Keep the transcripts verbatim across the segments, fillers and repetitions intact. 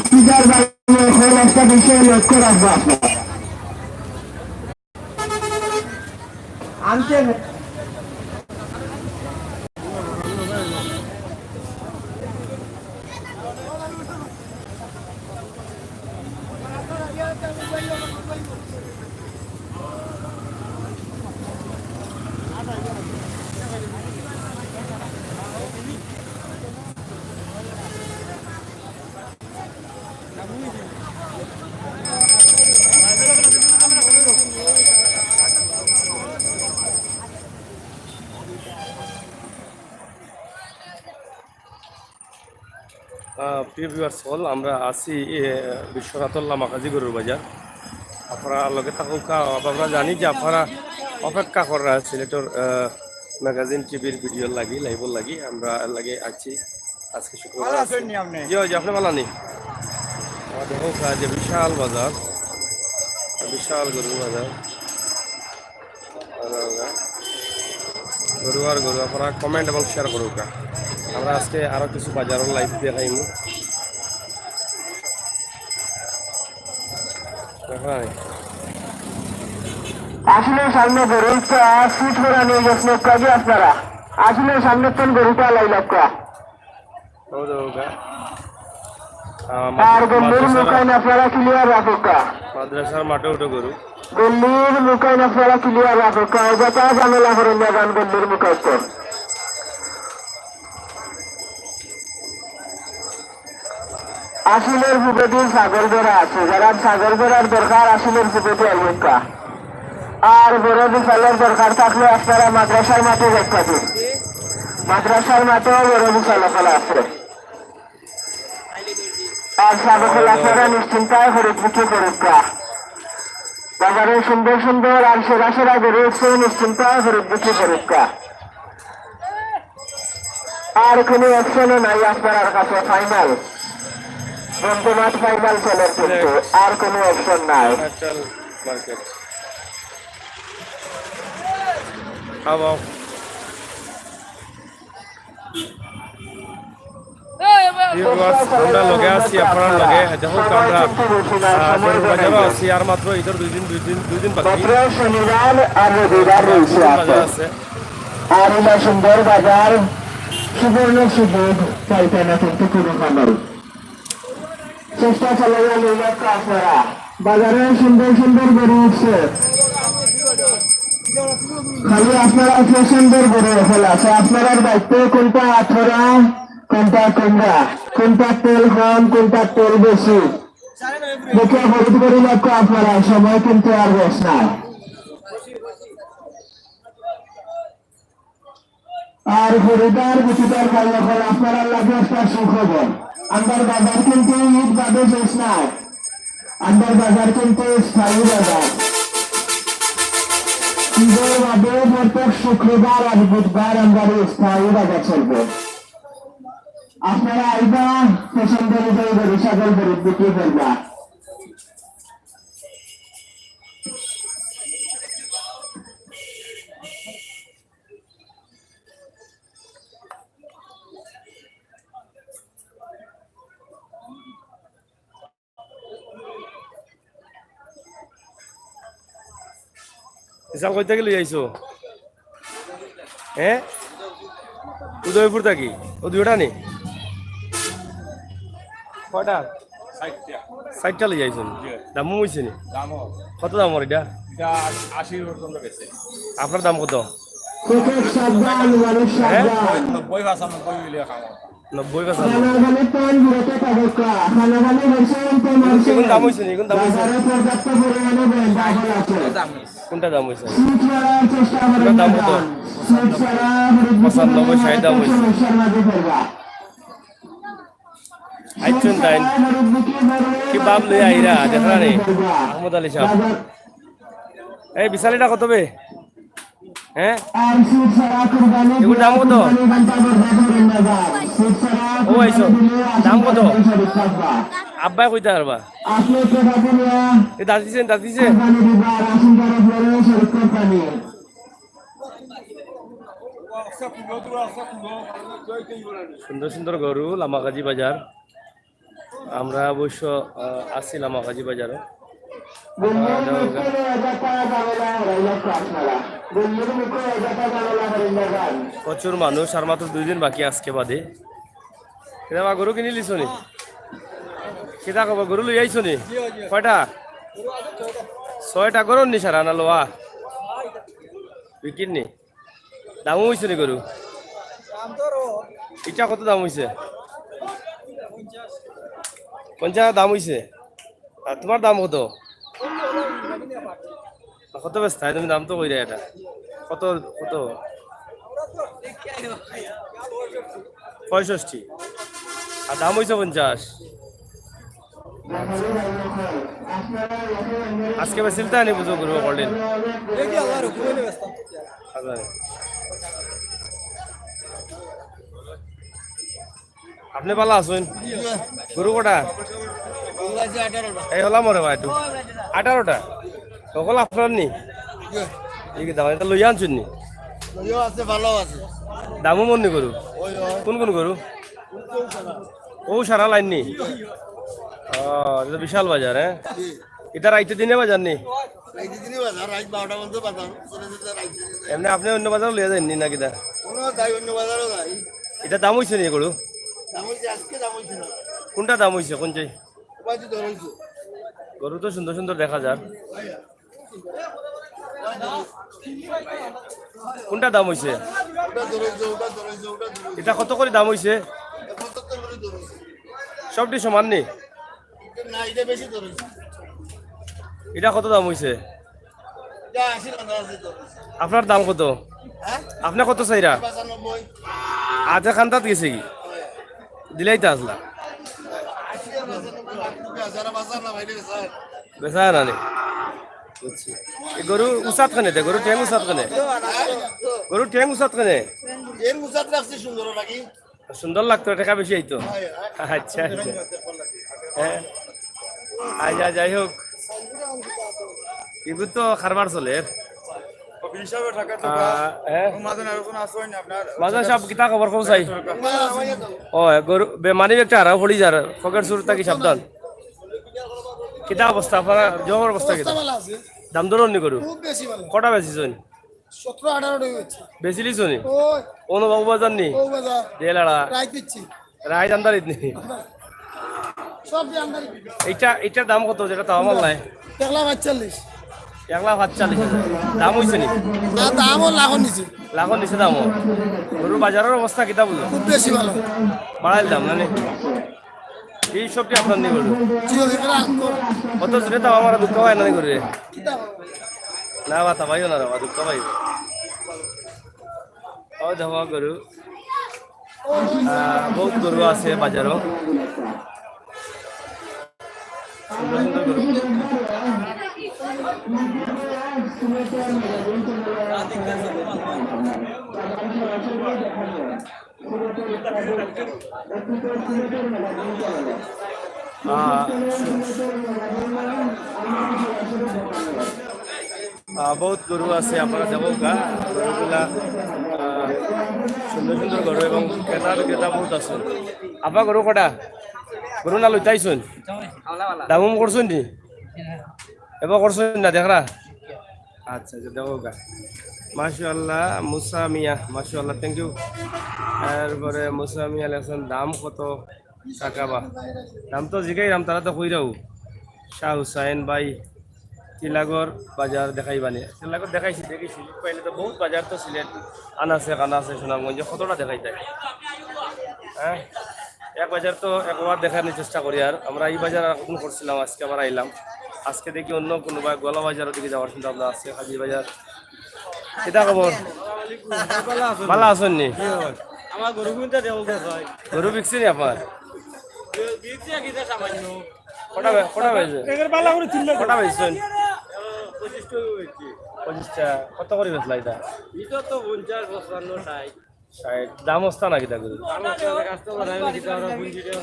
স্পিকার বাড়িয়ে এখন একটা বিষয় লক্ষ্য রাখবো আপনারা। আনতে আহ, প্রিয় ভিউয়ার্স অকল, আমরা আছি, এ, বিশ্বনাথর লামাকাজি গরুর বাজার। আপনারা লগে থাকউক্কা, আপনারা জানি যে আপনারা অপেক্ষা কররা সিলেটর, আহ, ম্যাগাজিন টিভির ভিডিওর লাগি, লাইভর লাগি। আমরা এর লাগি আছি আজকে শুক্রবার। ভালা আছইন নি আপনে? জি, জি, আপনে ভালা নি? আমার দেখউক্কা যে বিশাল বাজার, বিশাল গরুর বাজার। গরু আর গরু, আপনারা কমেন্ট এবং শেয়ার করউক্কা। আমরা আজকে আরো কিছু বাজারর লাইভ দেখাইমু। দেখাই। আসলে সামনে গরু একটা ফিট করা নিয়ে গেছেন কাজে আপনারা। আসলে সামনে কোন গরুটা লাইল একটা। ও দেখউক্কা। আহ, আর মাদ্রাসা, গল্লির মাদ্রাসার মুখাইন আপনারা ক্লিয়ার রাখউক্কা। মাদ্রাসার মাঠে উঠে গরু। গল্লির মুখাইন আপনারা ক্লিয়ার রাখউক্কা। যেটা ঝামেলা করেন না যান গল্লির মুখাইন তো। আসিলের পূবেদি ছাগল বেড়া আছে, যারা ছাগল বেড়ার দরকার আসিলের পূবেদি আইউক্কা। আর বড় বিশালের দরকার থাকলে আপনারা মাদ্রাসার মাঠে যাইতা দিন। মাদ্রাসার মাঠেও বড় বিশাল অকল আছে। আর ছাগল অকল আপনারা নিশ্চিন্তায় খরিদ বিক্রি করউক্কা। বাজারে সুন্দর সুন্দর আর সেরা সেরা গরু উঠছে, নিশ্চিন্তায় খরিদ বিক্রি করউক্কা। আর কোনো অপশনও নাই আপনার কাছে, ফাইনাল। জমজমাট ফাইনাল চলে কিন্তু, আর কোনো অপশন নাই। খাওয়াও। ভিউয়ার্স, আমরা লগে আছি, আপনার লগে। দেখো, আমরা, আহ, গরুর বাজারও আছি, আর মাত্র ঈদের দুই দিন, দুই দিন, দুই দিন বাকি। মাত্র শনিবার আর রবিবার রয়েছে বাজার আছে। আর ইলা সুন্দর বাজার, সুবর্ণ সুযোগ পাইতা না কিন্তু কোনো কারণ। চেষ্টা চালাইয়া লইলাম তো আপনারা। বাজারে সুন্দর সুন্দর গরু উঠছে। খালি আপনারা পছন্দের গরু এখন আছে। আপনারার দায়িত্ব কোনটা আথরা, কোনটা কুমড়া, কোনটা তেল কম, কোনটা তেল বেশি। দেখে খরিদ করি লাগবে আপনারা, সময় কিন্তু আর বেশ না। আর খরিদার বিক্রেতার ভাই অকল, আপনারার লাগি একটা সুখবর। আমরার বাজার কিন্তু ঈদ বাদে শেষ নায়। আমরার বাজার কিন্তু স্থায়ী বাজার। ঈদের বাদে প্রত্যেক শুক্রবার আর বুধবার আমরার স্থায়ী বাজার চলবে। আপনারা আইবা, পছন্দ অনুযায়ী গরু ছাগল খরিদ বিক্রি করবা। বিশাল কই থাকি লই আইছো? হ্যাঁ? উদয়পুর থাকি? ও দুইটা নি? কয়টা? ষাইটটা। ষাইটটা লই আইছইন? জি। দাম অইছে নি? দামও। কত দাম ওর এটা? এটা আশি, আশির পর্যন্ত গেছে। আপনার দাম কত? খুব সাবধান, মানুষ হ্যাঁ? সাবধান। নব্বই পঁচানব্বই মিলিয়ে খাওয়া। নব্বই পঁচানব্বই। খানাদানি পান বিরত থাকুক্কা। খানাদানি হয়েছে তো মারছে। এখন দাম হয়েছে নি? এখন দাম হয়েছে? বাজারে পর্যাপ্ত পরিমাণে ব্যান্ডা ফল আছে। কোনটা দাম হয়েছে? সিট ছাড়ার চেষ্টা করেন না। দাম কত? সিট ছাড়া পঁচানব্বই, ষাট দাম হয়েছে। সমস্যার মাঝে পড়বা। আইচ্ছইন তাইন। কি ভাব লইয়া আইরা, দেখরা নি? আহমদ আলী সাহেব। এই বিশালিটা কত বে? হ্যাঁ? এগুর দাম কত? ও আইছো। দাম কত? আব্বায় কইতা পারবা। এ দাঁত দিছে, দাঁত দিছে। সুন্দর সুন্দর গরু, লামাকাজি বাজার। আমরা অবশ্য, আহ, আসছিলাম আকাজি বাজারো। প্রচুর মানুষ, আর মাত্র দুই দিন বাকি আজকে বাদে। কিতা বা, গরু কিনিলিছো নি? কিতা খবর, গরু লই আইছো নি? কয়টা? ছয়টা। গরু নি সারা না লওয়া? বিকির নি? দামও অইছে নি গরু? ইটা কত দাম অইছে? পঞ্চাশ দাম অইছে। আর তুমার দাম কত? কত বেচতায় তুমি? দাম তো কইরায় ইটা। কত, কত? পঁয়ষট্টি। আর দাম অইছে পঞ্চাশ। আজকে বেচিলতা নি বুঝো গরু অকলদিন? আচ্ছা। আপনে ভালা আছইন? গরু কয়টা? এই হলা মরে ভাই একটু। আঠারোটা? অকল আপনার নি? এই কি দাম, ইটা লইয়া আনছইন নি? লইয়াও আছে, ভালাও আছে। দামও মন নি গরু? ওই, ওই। কোন কোন গরু? ও সারা লাইন নি? ও, ইটা তো বিশাল বাজার, হ্যাঁ? জি। ইটা রাইতে দিনে বাজার নি? রাইতে দিনে বাজার, রাইত বারোটা পর্যন্ত বাজার, চলে যেতে রাইতে দিনে। এমনে আপনে অন্য বাজারও লইয়া যাইন নি না কিতা? কোনো যাই, অন্য বাজারও যাই। ইটা দাম অইছে নি গরু? দাম অইছে, আজকে দাম অইছে না। কোনটা দাম অইছে, কোন চাই? ওবায়দি দর অইছে। গরু তো সুন্দর সুন্দর দেখা যার। কোনটা দাম অইছে? ওটা দর অইছে, ওটা দর অইছে, ওটা দর অইছে। ইটা কত করি দাম অইছে? এটা পঁচাত্তর করে দর অইছে। সবটি সমান নি? এটা না, এটা বেশি দর অইছে। ইটা কত দাম অইছে? এটা আশি টাকা আছে দর অইছে। আপনার দাম কত? হ্যাঁ? আপনে কত চাইরা? পঁচানব্বই। আধা খান্দাত গেছে কি? দিলাইতা আছলা। আশি আর পঁচানব্বই লাখ টাকা আছে, আর বাজার না বাইরে গেছে। বেচা না নি? বুঝছি। এই গরু উচাত কেনে দে, গরু ঠেং উচাত কেনে? গরু ঠেং উচাত কেনে? এর উচাত রাখছি সুন্দর লাগি। সুন্দর লাগতো, টেকা বেশি আইতো। আচ্ছা, আচ্ছা। হ্যাঁ। আচ্ছা, যাই হোক। এগুলো তো কারবার চলে। হিসাবে টাকা তো আহ, হ্যাঁ। মাঝে না এরকম আসো না আপনার। মাঝে সব কিতা খবর কও চাই? ও, গরু, বে-, মানি একটা হারাও পড়ি যার, পকেট চুর থাকি সাবধান। কিতা অবস্থা আপনার? জবর অবস্থা কিতা? অবস্থা ভালা আছে। দাম দর অইছে নি গরু? খুব বেশি ভালা। কটা বেচিছইন? সতেরো আঠারোটা অইছে। বেচিলিছো নি? ওই। অনু বাবু বাজার নি? বাবু বাজার। দে লাড়া। রাইত দিচ্ছি। রাইত আন্দারিত নি? সব দিয়ে আন্দারিত। ইটা, ইটার দাম কত যেটা তাও আমার নাই? এক লাখ আটচল্লিশ। এক লাখ আটচল্লিশ হাজার। দাম অইছে নি? না, দামও লাখর নিচে। লাখর নিচে দামও। গরুর বাজারর অবস্থা কিতা বুঝো? খুব বেশি ভালা। বাড়াইল দাম না নি? এই সবটি আপনার নি গরু? জি, ওই এগুলা আঙ্কর। কত জোরে তাও আমার দুঃখ হয় না নি গরু? কিতা? না, বাতা পাইও না রে, দুঃখ পাইও। ও দেখো গরু। আহ, বহুত গরু আছে বাজারো। সুন্দর সুন্দর গরু। আহ, আহ, বহুত গরু আছে, আপনারা দেখউক্কা, গরুগুলা, আহ, সুন্দর সুন্দর গরু এবং ক্রেতা বিক্রেতা বহুত আছে। আপা, গরু কটা? গরু না লইতাইছইন? দাম উম করছইন নি? এবার করছইন না, দেখরা? আচ্ছা, আচ্ছা, দেখউক্কা। মাশাআল্লাহ, মুসা মিয়া, মাশাআল্লাহ, thank you। এরপরে মুসা মিয়া লেখছেন, দাম কত? কাকাবা। দাম তো জিগাইরাম, তারা তো কইরাউ। শাহ হুসাইন ভাই, তিলাগর বাজার দেখাইবা নি? তিলাগর দেখাইছি, দেখিছি। পাইলে তো বহুত বাজার তো সিলেট, আনাচে কানাচে, সুনামগঞ্জে কতটা দেখাইতায়। হ্যাঁ? এক বাজার তো একবার দেখানোর চেষ্টা করি, আর আমরা এই বাজার আর কখন করছিলাম, আজকে আবার আইলাম। আজকে দেখি অন্য কোনো বা-, গোয়ালা বাজারও দিকে যাওয়ার চিন্তা ভাবনা আছে, হাজির বাজার। কিতা খবর? ভালা আছইন নি? আমার গরু কিনতে দেবো কে ভাই? গরু বিকছে নি আপনার? বিকছে কিতা সামান্য। কটা বে-, কটা বেচছইন? এদের ভালা করে চিনলে কটা বেচছইন? পঁচিশ টাকা বেচছি। পঁচিশটা। কত করি বেচলা ইটা? ইটা তো পঞ্চাশ, পঞ্চান্ন, ষাট। ষাট। দাম অস্তা না কিতা গরু? দাম অস্তা না, কাস্টমার আইলে কিতা আমরা বুঝি দেবো।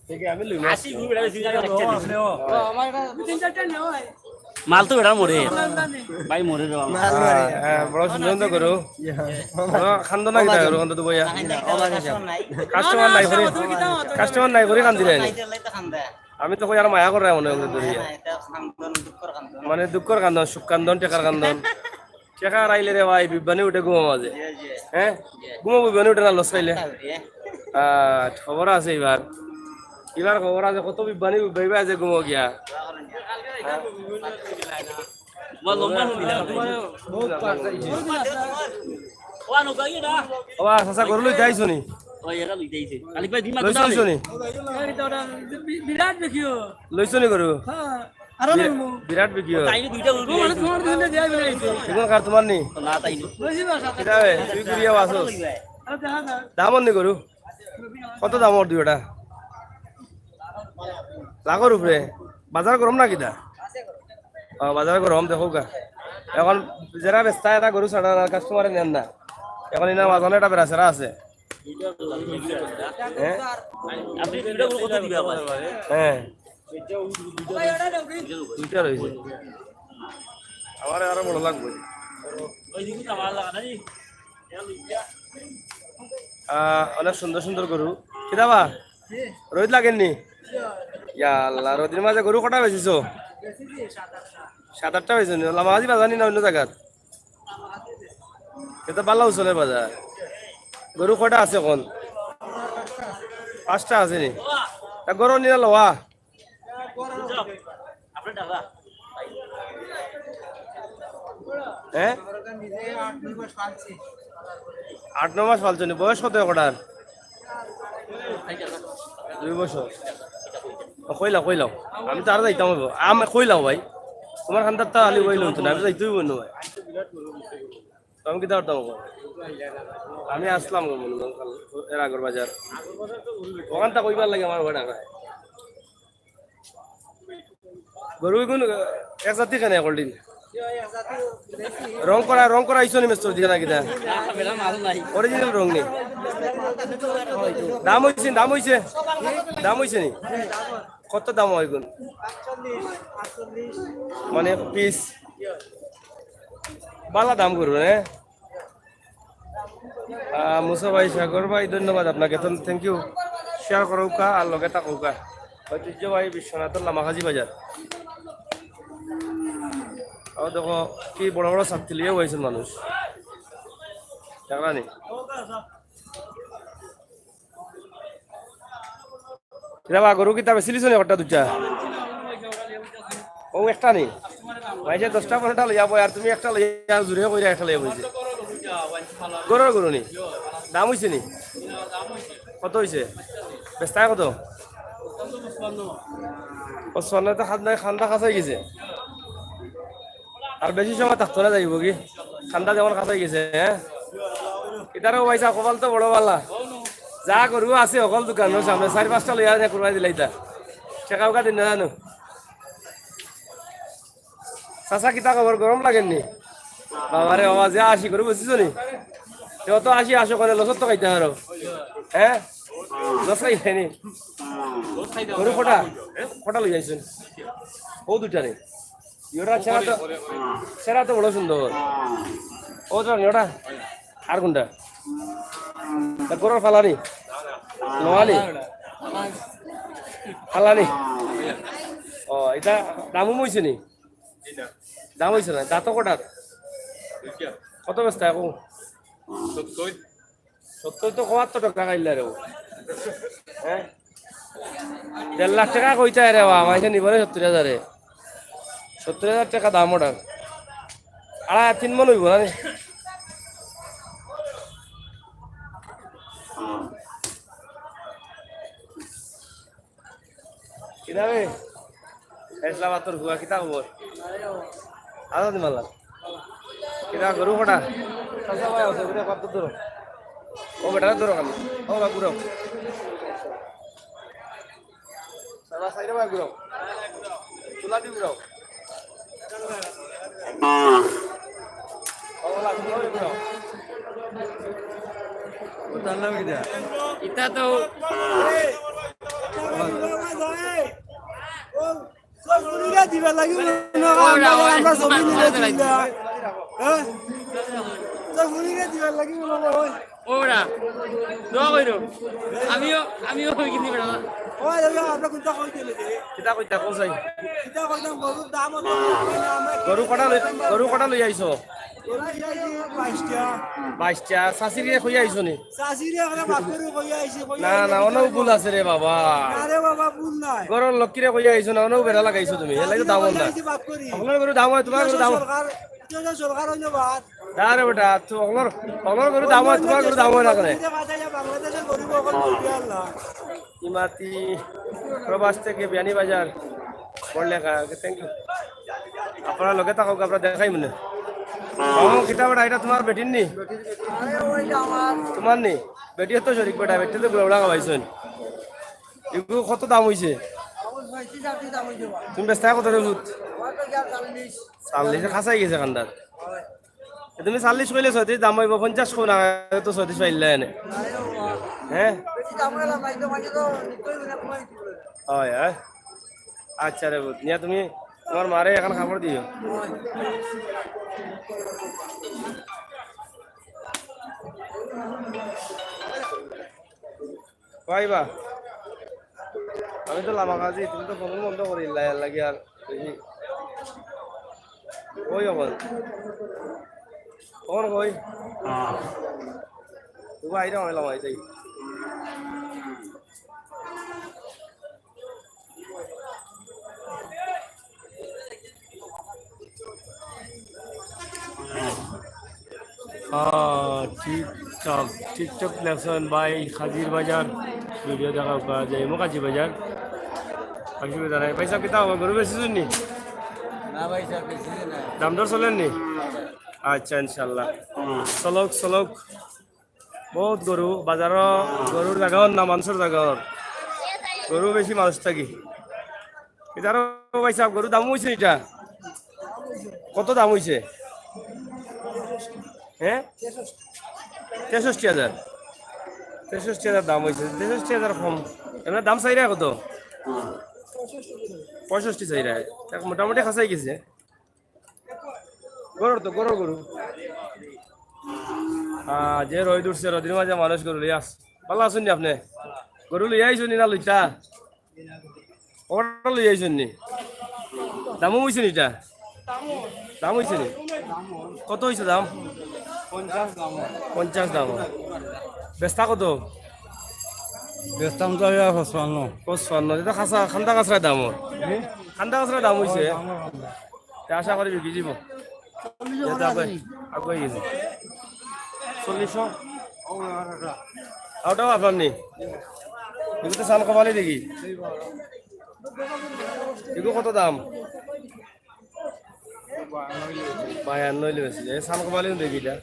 ঠিক আছে, আমি লইমু। আশি ঘুরে বেশি জায়গা দেখতে দিছি। ও, আমার এটা তিন চারটা নেওয়া হয়। মাল তো বেটার মরে। ভাই মরে যাওয়া। হ্যাঁ, হ্যাঁ, বড় সুন্দর সুন্দর গরু। বড় খান্দো না কিতা গরু, খান্দো তো বইয়া। কাস্টমার নাই করি, কাস্টমার নাই করি কান্দি নাই। আমি তো কই আর মায়া করে মনে হয় ধরিয়া। মানে দুঃখর কান্দন, সুখ কান্দন, টেকার কান্দন। টেকা হারাইলে রে ভাই, বিবানি উঠে ঘুমো মাঝে। হ্যাঁ? ঘুমো বিবানি উঠে না লস খাইলে? আহ, খবর আছে এবার। এবার খবর আছে, কত বিবানি উঠবে, এবার আছে ঘুমো গিয়া। ও, চাচা, গরু লইতে আইছো নি? লইছো, লইছো নি? বিরাট বিকিও। লইছো নি গরু? হ্যাঁ। বি-, বিরাট বিকিও। তাই দুইটা গরু লইছে। এখন কার, তোমার নি? না, তাই নি। কিতা বে? তুই ঘুরিয়া বাসস। দাম নি গরু? কত দাম ওর দুইটা? লাখর উপরে। বাজার গরম না কিতা? ও, বাজার গরম, দেখো গা। এখন যারা বেচতা, এটা গরু ছাড়া আর কাস্টমারে নেন না। এখন এনে মাঝখানে একটা বেড়া ছেড়া আছে। হ্যাঁ? আপনি দুইটা গরু কত দিবা আবার? হ্যাঁ। দুইটা রয়েছে। আমার আরো বড় লাগবে। আহ, অনেক সুন্দর সুন্দর গরু। কিতাবা? রোদ লাগেননি? ইয়া আল্লাহ, রোদের মাঝে গরু কটা বেচিছো? সাত আটটা বেচিছো নি? লামাহাজি বাজার নি না অন্য জায়গাত? এটা বালা উসলের বাজার। গরু কটা আছে এখন? পাঁচটা আছে নি? তা গরু নিয়ে লওয়া। হ্যাঁ? আট নয় মাস পালছো নি, বয়স কত কটার? দুই বছর। ও, কইলাও, কইলাও। আমি তো আর যাইতাম হইব। আমি কইলাও ভাই। তোমার খান্দার তো আলি ভাই লইতো না, আমি যাইতে হইব না ভাই। তো আমি কিতা করতাম এখন? আমি আসলাম গো মনে হয় কাল এর আগর বাজার। ওখানটা কইবার লাগে আমার ঘরে রাখা। গরু এগুন এক জাতি কেনে কল্ডিন? রং করা, রং করা আইসো নি মেস্তর দিয়া না কিতা? অরিজিনাল রং নি। দাম হইছে, দাম হইছে, দাম হইছে নি? কত দাম হয় এগুন? মানে পিস বালা দাম করবো, হ্যাঁ? আহ, মুসা ভাই, সাগর ভাই, ধন্যবাদ আপনাকে। তো thank you। Share করুকা আর লগে থাকুকা। ঐতিহ্যবাহী বিশ্বনাথের লামাকাজি বাজার। ও দেখো, কি বড় বড় ছাত্তি লিয়ে বইছেন মানুষ। দেখলানি? কিতা বা, গরু কিতা বেচিলিছো নি একটা দুইটা? ও একটা নি? ভাইছে দশটা পনেরোটা লইয়া বয়, আর তুমি একটা লইয়া জুরে কইরা একটা লইয়া বইছে। গরুর গরু নি? দাম হইছে নি? কত হইছে? বেচতায় কত? পঁচপান্ন তো হাত নাই, খান্দা খাসাই গেছে। আর বেশি সময় থাকতো না, যাইব কি? ঠান্ডা যেমন খাসাই গেছে, হ্যাঁ? ইতারও পয়সা কপাল তো বড় বালা। যা গরু আছে, অকল দোকানর সামনে চারি পাঁচটা লইয়া যায়, কুরবানি দিলাইতা। টেকাউকা দিন না জানো। চাচা, কিতা খবর? গরম লাগেননি? বাবারে বাবা, যে আশি গরু বুঝছিস নি? কেউ তো আশি আশো করে লসত তো খাইতে পারো। হ্যাঁ? লস খাইতে নি? গরু কটা? কটা লই যাইছেন? ও দুইটা রে। ইটা সেরা তো, সেরা তো বড় সুন্দর। ও তো ইটা আর কোনটা? তা গরুর ফালানি? নোয়ালি? ফালানি? ও, ইটা দামও হইছে নি? দাম হইছে না? দাঁত কটার? কত বেচতা এখন? সত্তর তো কমার তো টাকা খাইলা রে। হ্যাঁ? দেড় লাখ টাকা কইতা রে বা, মাইসে নিবো রে সত্তর হাজারে। সত্তর হাজার টাকা দাম ওটার। আড়াই তিন মন হইব না রে? কিতা বে? ইসলাম আতর হুয়া, কিতা খবর? আজাদ মাল্লা। কিতা গরু কটা? আচ্ছা ভাই, আছে, ওটা কত দূর? ও বেটা, দূর খালি। ও বাবু, ঘুরাও। সাইডে ভাই, ঘুরাও। তুলা দি ঘুরাও। ওটার নাম কিতা? ইটা তো দিবার লাগি মনে হয় আমরা, আমরা জমি নিলে চিন্তা। হ্যাঁ? তো ফুরিরে দিবার লাগি মনে হয়। ওরা, দোয়া কইরো। আমিও, আমিও কই কিনি বেড়া। ওই, ওই, আমরা কোনটা কই দিলে যে? কিতা কইতা, কও চাই। কিতা কইতাম, গরুর দাম অত কম না, আমরা গরু কটা লই, গরু কটা লই আইছো? গরু লই আইছি বাইশটা। বাইশটা, চাচিরে কইয়া আইছো নি? চাচিরে আমরা বাপরে কইয়া আইছি, কইয়া না, আইছি, না, অনেক ভুল আছে রে বাবা। আরে বাবা, ভুল নাই। ঘরর লক্ষ্মীরে কইয়া আইছো না, অনেক বেড়া লাগাইছো তুমি, এর লাগি তো দাম অয় না। কইয়া আইছি বাপ করি। আপনার গরু দাম অয়, তোমার গরু দাম অয়। সরকার, সরকার হইলো বাদ। না রে বেটা, তুই অগলর, অগলর গরু দাম অয়, তোমার গরু দাম অয় না কেনে? বাংলাদেশের গরিব অকল করবে আল্লাহ। ইমাতি প্রবাস থেকে বিয়ানীবাজার, বড়লেখা, ওকে, thank you। আপনারা লগে থাকউক, আপনারা দেখাই মনে। ও, কিতা বেটা, এটা তোমার বেটির নি? আরে, ওইটা আমার। তোমার নি? বেটি তো শরিক বেটা, বেটি তো গুলাবড়া খাওয়াইছইন। এগু কত দাম অইছে? আমার পঁয়ত্রিশ আটত্রিশ দাম অইছে বা। তুমি বেচতা কত রে পুত? আমার তো গিয়া চল্লিশ। চল্লিশে খাসাই গেছে কান্দাত। হয়। এ তুমি চল্লিশ কইলে ছয়ত্রিশ দাম অইবো, পঞ্চাশ কও না, তো ছয়ত্রিশ পাইলা এনে। নাই রে বাবা। হ্যাঁ? বেশি দাম অইলে ভাই তো মানে তো নিতেই মানে কমাই দিতে পারে। হয়, হয়। আচ্ছা রে পুত, নিয়া তুমি তোমার মারে এখন খবর দিও। হয়। পাইবা। আমি তো লামা কাজি, তুমি তো ফোন বন্ধ করি লাই, আর লাগি আর দেখি। ওই অকল। ওর কই? তুবা আইরা, আমি লামা আইতাই। আহ, টিকটক, টিকটক লেখছইন ভাই, কাজির বাজার, ভিডিও দেখা পাওয়া যায়, মো কাজির বাজার। অসুবিধা নাই। ভাই সাহেব, কিতা অইবো? গরু বেচছইন নি? না ভাই সাহেব, বেচছি না। দাম দর চলের নি? আচ্ছা, ইনশাল্লাহ। চলউক, চলউক। বহুত গরু, বাজারো গরুর জাগা অর না, মানষর জাগা অর। গরু বেশি মানুষ থাকি। ইতারও ভাই সাহেব, গরুর দাম অইছে ইটা? কত দাম অইছে? হ্যাঁ? তেষট্টি হাজার। তেষট্টি হাজার দাম অইছে, তেষট্টি হাজার কম। এমনে দাম চাইরা কত? পঁয়ষট্টি চাইরা। এক মোটামুটি খাসাই গেছে। গরুর তো, গরুর গরু। আহ, যে রইদ উঠছে, রইদর মাঝে মানুষ গরু লইয়া আস। ভালা আছইন নি আপনে? গরু লইয়া আইছইন নি না লইতা? ওটা লইয়া আইছইন নি? দামও অইছে নি ইটা? দাম অইছে নি? কত অইছে দাম? পঞ্চাশ দাম। পঞ্চাশ দাম। বেচতা কত? বেচতাম তো ইয়া পঁচপান্ন। পঁচপান্ন, ইটা খাসা, খান্দা খাসরা দাম অর। জি? খান্দা খাসরা দাম অইছে। তে আশা করি বিকি যিবো। যেহেতু আগুয়াই, আগুয়াই গেছে। চল্লিশশো? ওটাও আপনার নি? এগু তো সান কপালি দেখি। এগু কত দাম? বায়ান্ন অইলে বেশি। এ সান কপালি দেখি ইটা।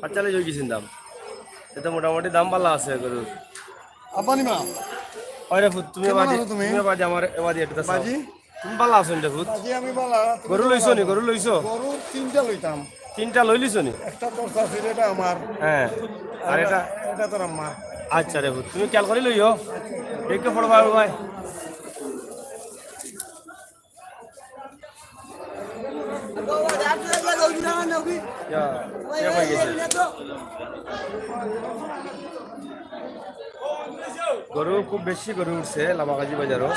পাঁচচল্লিশ অই গেছে দাম। ইটা মোটামুটি দাম ভালা আছে গরুর। আব্বানি মা। ওরে পুত, তুমি কেমন এবাদি, আছো তুমি? তুমি এবাদি আমার, এবাদি একটু চাও। বাজি? তুমি ভালা আছো নি রে পুত? বাজি আমি ভালা। তুমি গরু কেমন লইছো নি? আছো? গরু লইছো? গরু তিনটা লইতাম। তিনটা লইলিছো নি? একটা তোর চাচির, এটা আমার। হ্যাঁ। আর আর এটা? এটা, এটা তোর আম্মা। আচ্ছা রে পুত, তুমি খেয়াল করি লইও। দেখে পড়বা ভাই। ইয়া, ইয়া অই গেছে। গরু খুব বেশি গরু উঠছে লামাকাজি বাজারো,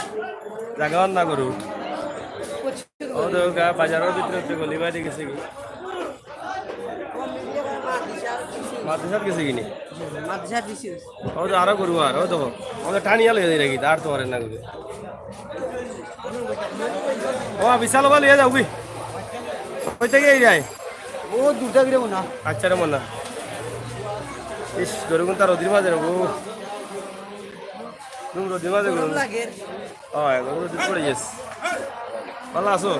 জাগা অর না গরু। ও তো গা বাজারর ভিতরে ভিতরে গলি বাড়ি গেছে কি? মাদ্রাসাত গেছে কি নি? মাদ্রাসাত দিছে। ও তো আরো গরু আর, ও তো। ও তো টানিয়া লইয়া যাই নাকি? আর তো পারে না গরু। ও, বিশাল ওবা লইয়া যাও কি? কই থাকি আইরায়? ও দুটা গিরে মনা। আচ্ছা রে মনা। ইস, গরু কোনটা রোদির মাঝে রে গো। তুমি রোদির মাঝে গরু। গরম লাগে। ও, গরু রোদিত পড়ি গেছে। ভালা আছো?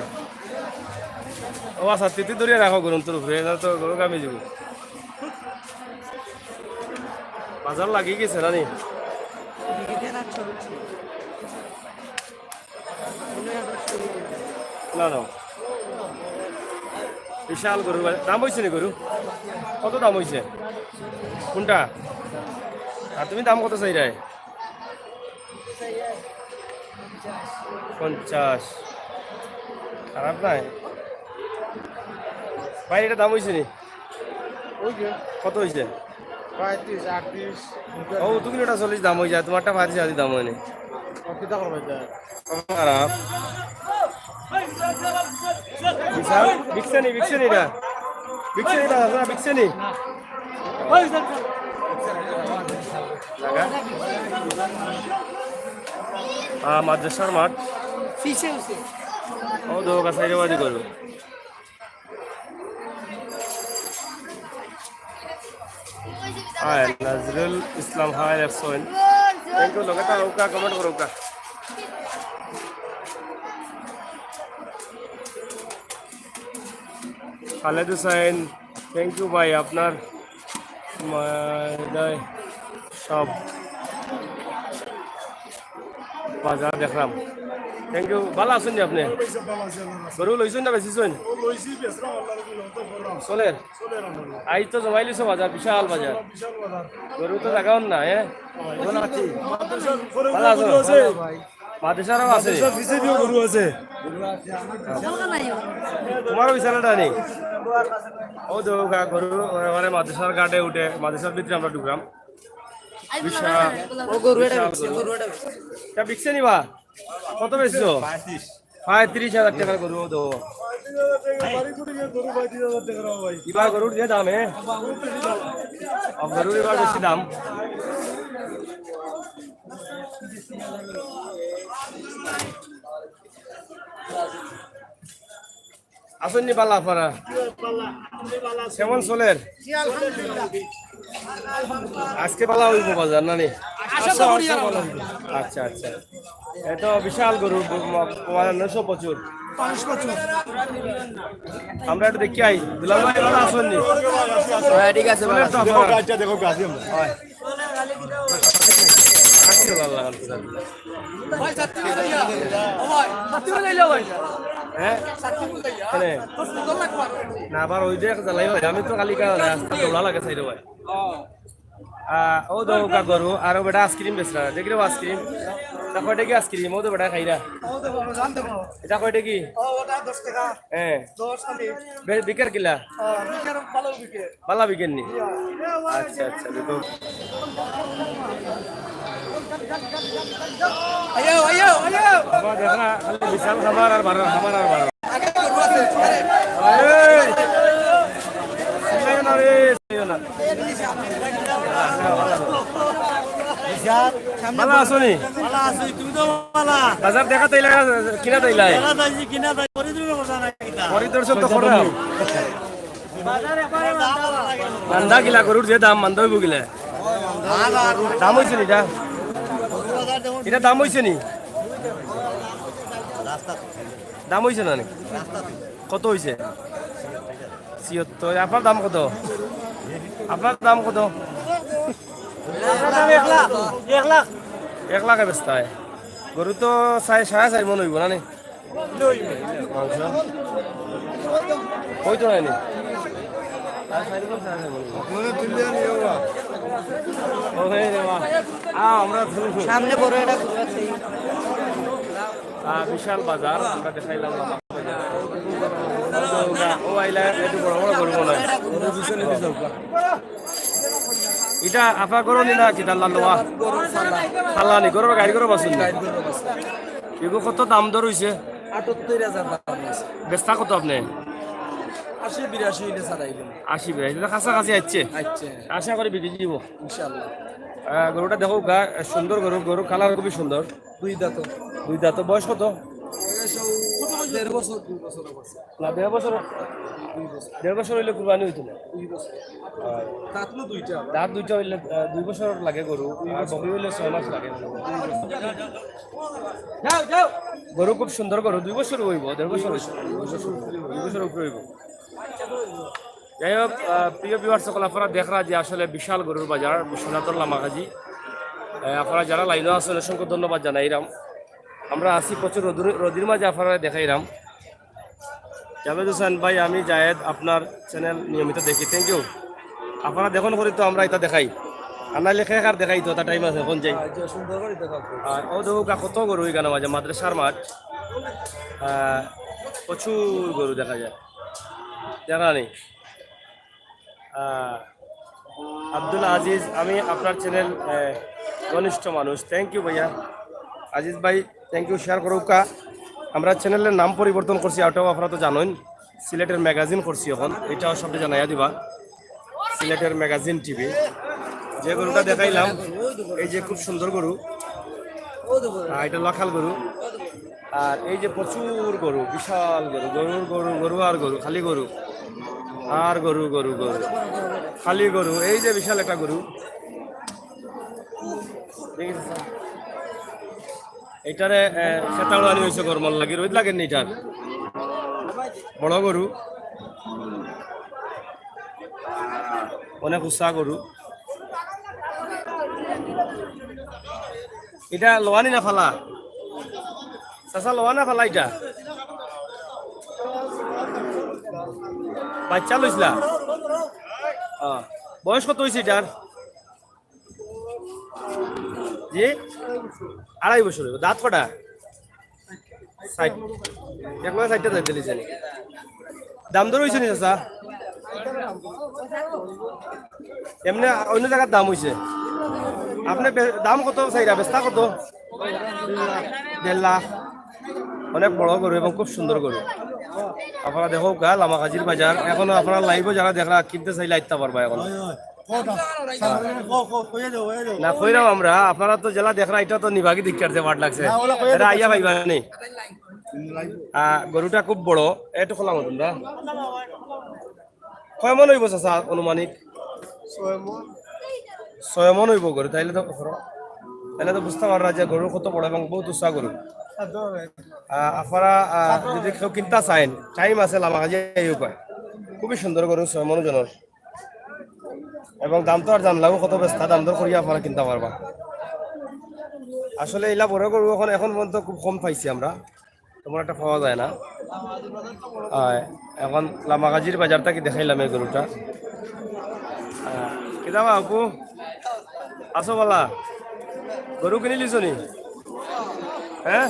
ও আচ্ছা, তিতি ধরিয়া রাখো গরু তোর উপরে, না তো গরু কামি যাইবো। বাজার লাগি গেছে না নি? না, না। বিশাল গরু বা-, দাম অইছে নি গরু? কত দাম অইছে? কোনটা? আর তুমি দাম কত চাইরায়? পঞ্চাশ। খারাপ নায়। ভাই, ইটা দাম অইছে নি? অইছে। কত অইছে? পঁয়ত্রিশ, আটত্রিশ। ও, দুই কিলোটা চল্লিশ দাম অই যায়, তুমারটা পঁয়ত্রিশ আদি দাম অয় নি। ও, কিতা করবে যায়? খারাপ। বিশাল, বিকছে নি, বিকছে নি ইটা? বিকছে নি ইটা, দাদা, বিকছে নি? জাগা? আহ, মাদ্রাসার মাঠ। পিছে অইছে। ও, দো গাছ সাইডে বাজি করবে। আয়, নজরুল ইসলাম, হায়, একশো। Thank you, লগে থাকউক্কা, comment করউক্কা। খালেদ হুসাইন, thank you ভাই, আপনার মায়েরাই সব বাজার দেখলাম। Thank you, ভালা আছইন নি আপনে? ভালা আছি, আল্লাহর রাস্তায়। গরু লইছইন না বেচিছইন? ও লইছি, বেচলাম, আল্লাহর রাস্তায়, লইতে পারলাম। চলের? চলের, আল্লাহর রাস্তায়। আইজ তো জমাই লইছো বাজার, বিশাল বাজার। বিশাল বাজার। গরু তো জাগাও না, হ্যাঁ? মাদ্রাসার ঘরে ভালা আছো? গরু আছে। মাদ্রাসারও আছে। মাদ্রাসার পিছে দিয়েও গরু আছে। তোমারও বিশাল একটা নেই? ও তো গা-, গরু, মানে মাদ্রাসার ঘাটে উঠে, মাদ্রাসার ভিতরে আমরা ঢুকলাম। বিশাল, ও গরু এটা বিশাল বিকছে, গরু। গরু এটা বিকছে। এটা বিকছে নি বা? কত বেচছো? পঁয়ত্রিশ। পঁয়ত্রিশ হাজার টেকার গরু, ও তো। পঁয়ত্রিশ হাজার টেকা, বাড়ি করে গিয়ে গরু পঁয়ত্রিশ হাজার টেকা, ভাই। ইবার গরুর যে দাম, এ? ও, গরুর ইবার বেশি দাম। আছইন নি ভালা আপনারা? কেমন চলের? আজকে ভালা অইবো বাজার, না নি? আশা তো করি আর আমরা। আচ্ছা, আচ্ছা। এত বিশাল গরু, ব-, ম-, মানে নয়শো প্রচুর। আমরা একটু দেখি আই। দুলাল ভাই, ভালা আছইন নি? হ্যাঁ, ঠিক আছে, ভালা আছি। দেখো, গাছটা দেখো, গাছই আমরা। হয়। আচ্ছা, ভালা লাগছে। ভাই, ছাত্রী বুঝাইয়া। ও ভাই, ছাত্রী বুঝাইয়া ভাই। হ্যাঁ? ছাত্রী বুঝাইয়া। কেনে? তো সুন্দর লাগবে। না, আবার ওই যে এক জ্বালাই হয়। আমি তো খালি কা-, রাস্তা দৌড়া লাগে সাইডে ভাই। ও। আহ, ও দো গা গরু, আর ও বেটা আইসক্রিম বেচরা। দেখি রে আইসক্রিম। তা কয়টা কি আইসক্রিম? ও তো বেটা খাইরা। ও তো বাবা, জানতে পারো। এটা কয়টা কি? ও, ওটা দশ টাকা। হ্যাঁ। দশ খালি। বে-, বিকার কিলা? ও, বিকার ভালো বিকে। বালা বিকেন নি? আচ্ছা, আচ্ছা, দেখো। আইও, আইও, আইও। বাবা, দেখো না, খালি বিশাল খাবার আর বারো, খাবার আর বারো। আগে গরু আছে, আরে। এই! চিল্লাইও না রে, চিল্লাইও না। বিশাল, সামনে ভালা আছো নি? ভালা আছি, তুমি তো ভালা। বাজার দেখাত আইলা, কিনাত আইলা? দেখাত আইছি, কিনাত আইছি, পরিদর্শন করছো না কিতা? পরিদর্শন তো করলাম। মান্দা কিলা গরুর যে দাম, মান্দা অইবো কিলা? দাম অইছে নি ইটা? ইটা দাম অইছে নি? দাম অইছে না নি? কত অইছে? ছিয়াত্তর। আপনার দাম কত? আপনার দাম কত? এক লাখ। এক লাখে বেচতা অয়। গরু তো সাড়ে, সাড়ে চাইর মন অইবো না নি? মাংস? ওই তো অয়নি। ও, হে রে মা। আ, আমরা সামনে বড় একটা গরু আছে। আ, বিশাল বাজার, আমরা দেখাইলাম না। ও, আইলা, একটু বড় বড় গরু মনে হয়। ইটা আপনার গরু নি না কিতা লালুয়া? ফালানি, গরুর গাড়ি গরু বাছুর নি? এগু কত দাম দর অইছে? আটাত্তর হাজার দাম অইছে। বেচতা কত আপনে? আশি বিরাশি অইলে ছাড়াই দিমু। আশি বিরাশি, ইটা কাছাকাছি আইছে। আচ্ছা। আশা করি বিকি যাইবো। ইনশাআল্লাহ। আহ, গরুটা দেখো গা, সুন্দর গরু, গরু কালার খুবই সুন্দর। দুই দাঁত। দুই দাঁত, বয়স কত? বয়স দেড় বছর, দুই বছর অবস্থা। না, দেড় বছর? দুই বছর। দেড় বছর অইলে কুরবানি অইতো না? দুই বছর। দাঁত না দুইটা? দাঁত দুইটা অইলে, আহ, দুই বছর লাগে গরু, আর বকরি অইলে ছয় মাস লাগে। গরু খুব সুন্দর গরু, দুই বছর অইবো, দেড় বছর অইবো। দুই বছর উপরে অইবো। যাই হোক, আহ, প্রিয় viewers সকল, আপনারা দেখরা যে আসলে বিশাল গরুর বাজার, বিশ্বনাথর লামাকাজি। আহ, আপনারা যারা লাইনো আছেন, অসংখ্য ধন্যবাদ জানাইরাম। আমরা আছি প্রচুর রোদুর-, রোদির মাঝে আপনারা দেখাইরাম। জাভেদ হোসেন ভাই, আমি জায়েদ, আপনার channel নিয়মিত দেখি, thank you। আপনারা দেখুন করি তো আমরা ইটা দেখাই। আনাইলে কে কার দেখাইতো, তা টাইম আছে, অখন যাই। আর ও দেখো গা, কত গরু ইখানো মাঝে, মাদ্রাসার মাঠ। আহ, প্রচুর গরু দেখা যায়, দেখা নেই। আহ, আব্দুল আজিজ, আমি আপনার চ্যানেল, আহ, ঘনিষ্ঠ মানুষ। থ্যাংক ইউ ভাইয়া, আজিজ ভাই, থ্যাংক ইউ। শেয়ার করুক্কা। আমরা চ্যানেলের নাম পরিবর্তন করছি, ওটাও আপনারা তো জানেন। সিলেটের ম্যাগাজিন করছি এখন, এটাও সবটা জানাইয়া দিবা। সিলেটের ম্যাগাজিন টিভি। যে গরুটা দেখাইলাম, এই যে খুব সুন্দর গরু, আহ, এটা লাখাল গরু। আর এই যে প্রচুর গরু, বিশাল গরু, গরুর গরু, গরু আর গরু, খালি গরু, আর গরু, গরু, গরু, খালি গরু। এই যে বিশাল একটা গরু, দেখেছেন? এটারে, এ, খেতা উড়ানি হয়েছে গরমর লাগি, রোদ লাগেনি এটার। বড় গরু, অনেক উষা গরু। এটা লোয়ানি না ফালা? চাচা, লোয়া না ফালা এটা? বাচ্চা লইছিলা? হ্যাঁ। বয়স কত হয়েছে এটার? জি, আড়াই বছর হইব। দাঁত কটা? ষাট। এক মাস ষাটটা দাঁত দিলি জানি। দাম দর হয়েছে নি চাচা? এমনি অন্য জায়গার দাম হয়েছে। আপনি বে-, দাম কত চাইরা? বেচতা কত? দেড় লাখ। অনেক বড় গরু এবং খুব সুন্দর গরু। আপনারা দেখো গা, লামাকাজির বাজার। এখনো আপনারা লাইভও যারা দেখরা, কিনতে চাইলে আইতে পারবা এখন। না, কইরাম আমরা, আপনারা তো জেলা দেখরা, এটা তো নিবাগি দিককার যে বাট লাগছে। এটা আইয়া পাইবা নি। আহ, গরুটা খুব বড়, একটু খোলা মতন দা। কয় মন হইব চাচা আনুমানিক? ছয় মন হইব গরু, তাইলে তো, তাইলে তো বুঝতে পাররা যে গরু কত বড় এবং বহুত উষা গরু। আহ, আপনারা, আহ, যদি কেউ কিনতা চাইন, টাইম আছে, লামাকাজি আইও কয়। খুবই সুন্দর গরু, ছয় মন ওজনর। এবং দাম তো আর জানলাম কত বেচতা, দাম দর করিয়া আপনারা কিনতে পারবা। আসলে ইলা বড় গরু এখন, এখন পর্যন্ত খুব কম পাইছি আমরা, তেমন একটা পাওয়া যায় না। আহ, এখন লামাকাজির বাজার থাকি দেখাইলাম এই গরুটা। আহ, কিতা বা আপু, আছো বালা? গরু কিনি লিছো নি? হ্যাঁ,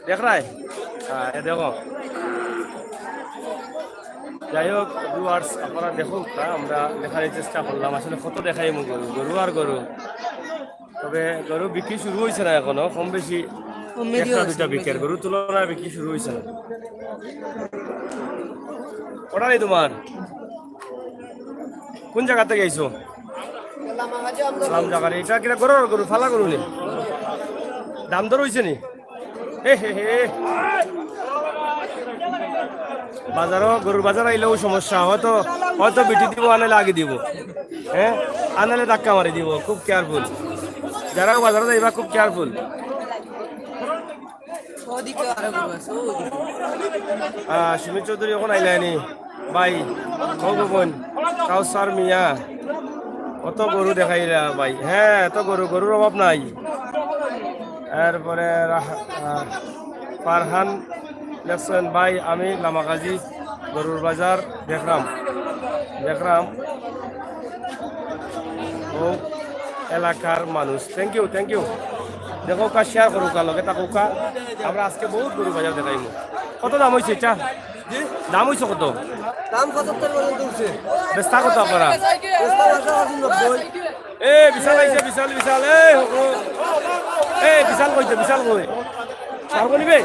দেখরায়? হ্যাঁ, এ দেখো। যাই হোক, ভিউয়ার্স, আপনারা দেখো, তা আমরা দেখার চেষ্টা করলাম আসলে কত দেখাইমু গরু, গরু আর গরু। তবে গরু বিক্রি শুরু হইছে না এখনো, কম বেশি কমে একটা দিও দুইটা আছে, বিকের গরু তুলনায় বিক্রি শুরু হইছে না। ওটা নেই তোমার? কোন জায়গা থেকে আইছো? লামাকাজি আমদানি। লামাকাজি। এটা কিনা গরু, গরু, ফালা গরু নি? দাম দর হইছে নি? হে, হে, হে। বাজারও, গরুর বাজার আইলেও সমস্যা। হয়তো, হয়তো বিটি দিব, আনালে আগে দিব। হ্যাঁ? আনালে ধাক্কা মারি দিব। খুব কেয়ারফুল। যারা বাজারে যাইবা, খুব কেয়ারফুল। ওদিকে আরো গরু আছে, ওদিকে। আহ, সুমিত চৌধুরী এখন আইলায়নি। ভাই, ও বোন, কাউসার মিয়া, কত গরু দেখাইলা ভাই। হ্যাঁ, এত গরু, গরুর অভাব নাই। এরপরে রাহ-, আহ, ফারহান লেখছেন, ভাই, আমি লামাকাজি গরুর বাজার দেখলাম, দেখলাম। ও এলাকার মানুষ। Thank you, thank you। দেখো কা, শেয়ার করো কা, লগে থাকো কা। আমরা আজকে বহুত গরু বাজার দেখাইমু। কত দাম হইছে এটা? দাম হইছে কত? দাম পঁচাত্তর পর্যন্ত উঠছে। বেচতা কত আপনারা? বেচতা আছে নব্বই। এ, বিশাল আইছে, বিশাল, বিশাল। এ, হকল। এ, বিশাল কইছে, বিশাল কই? পারবো নিবে?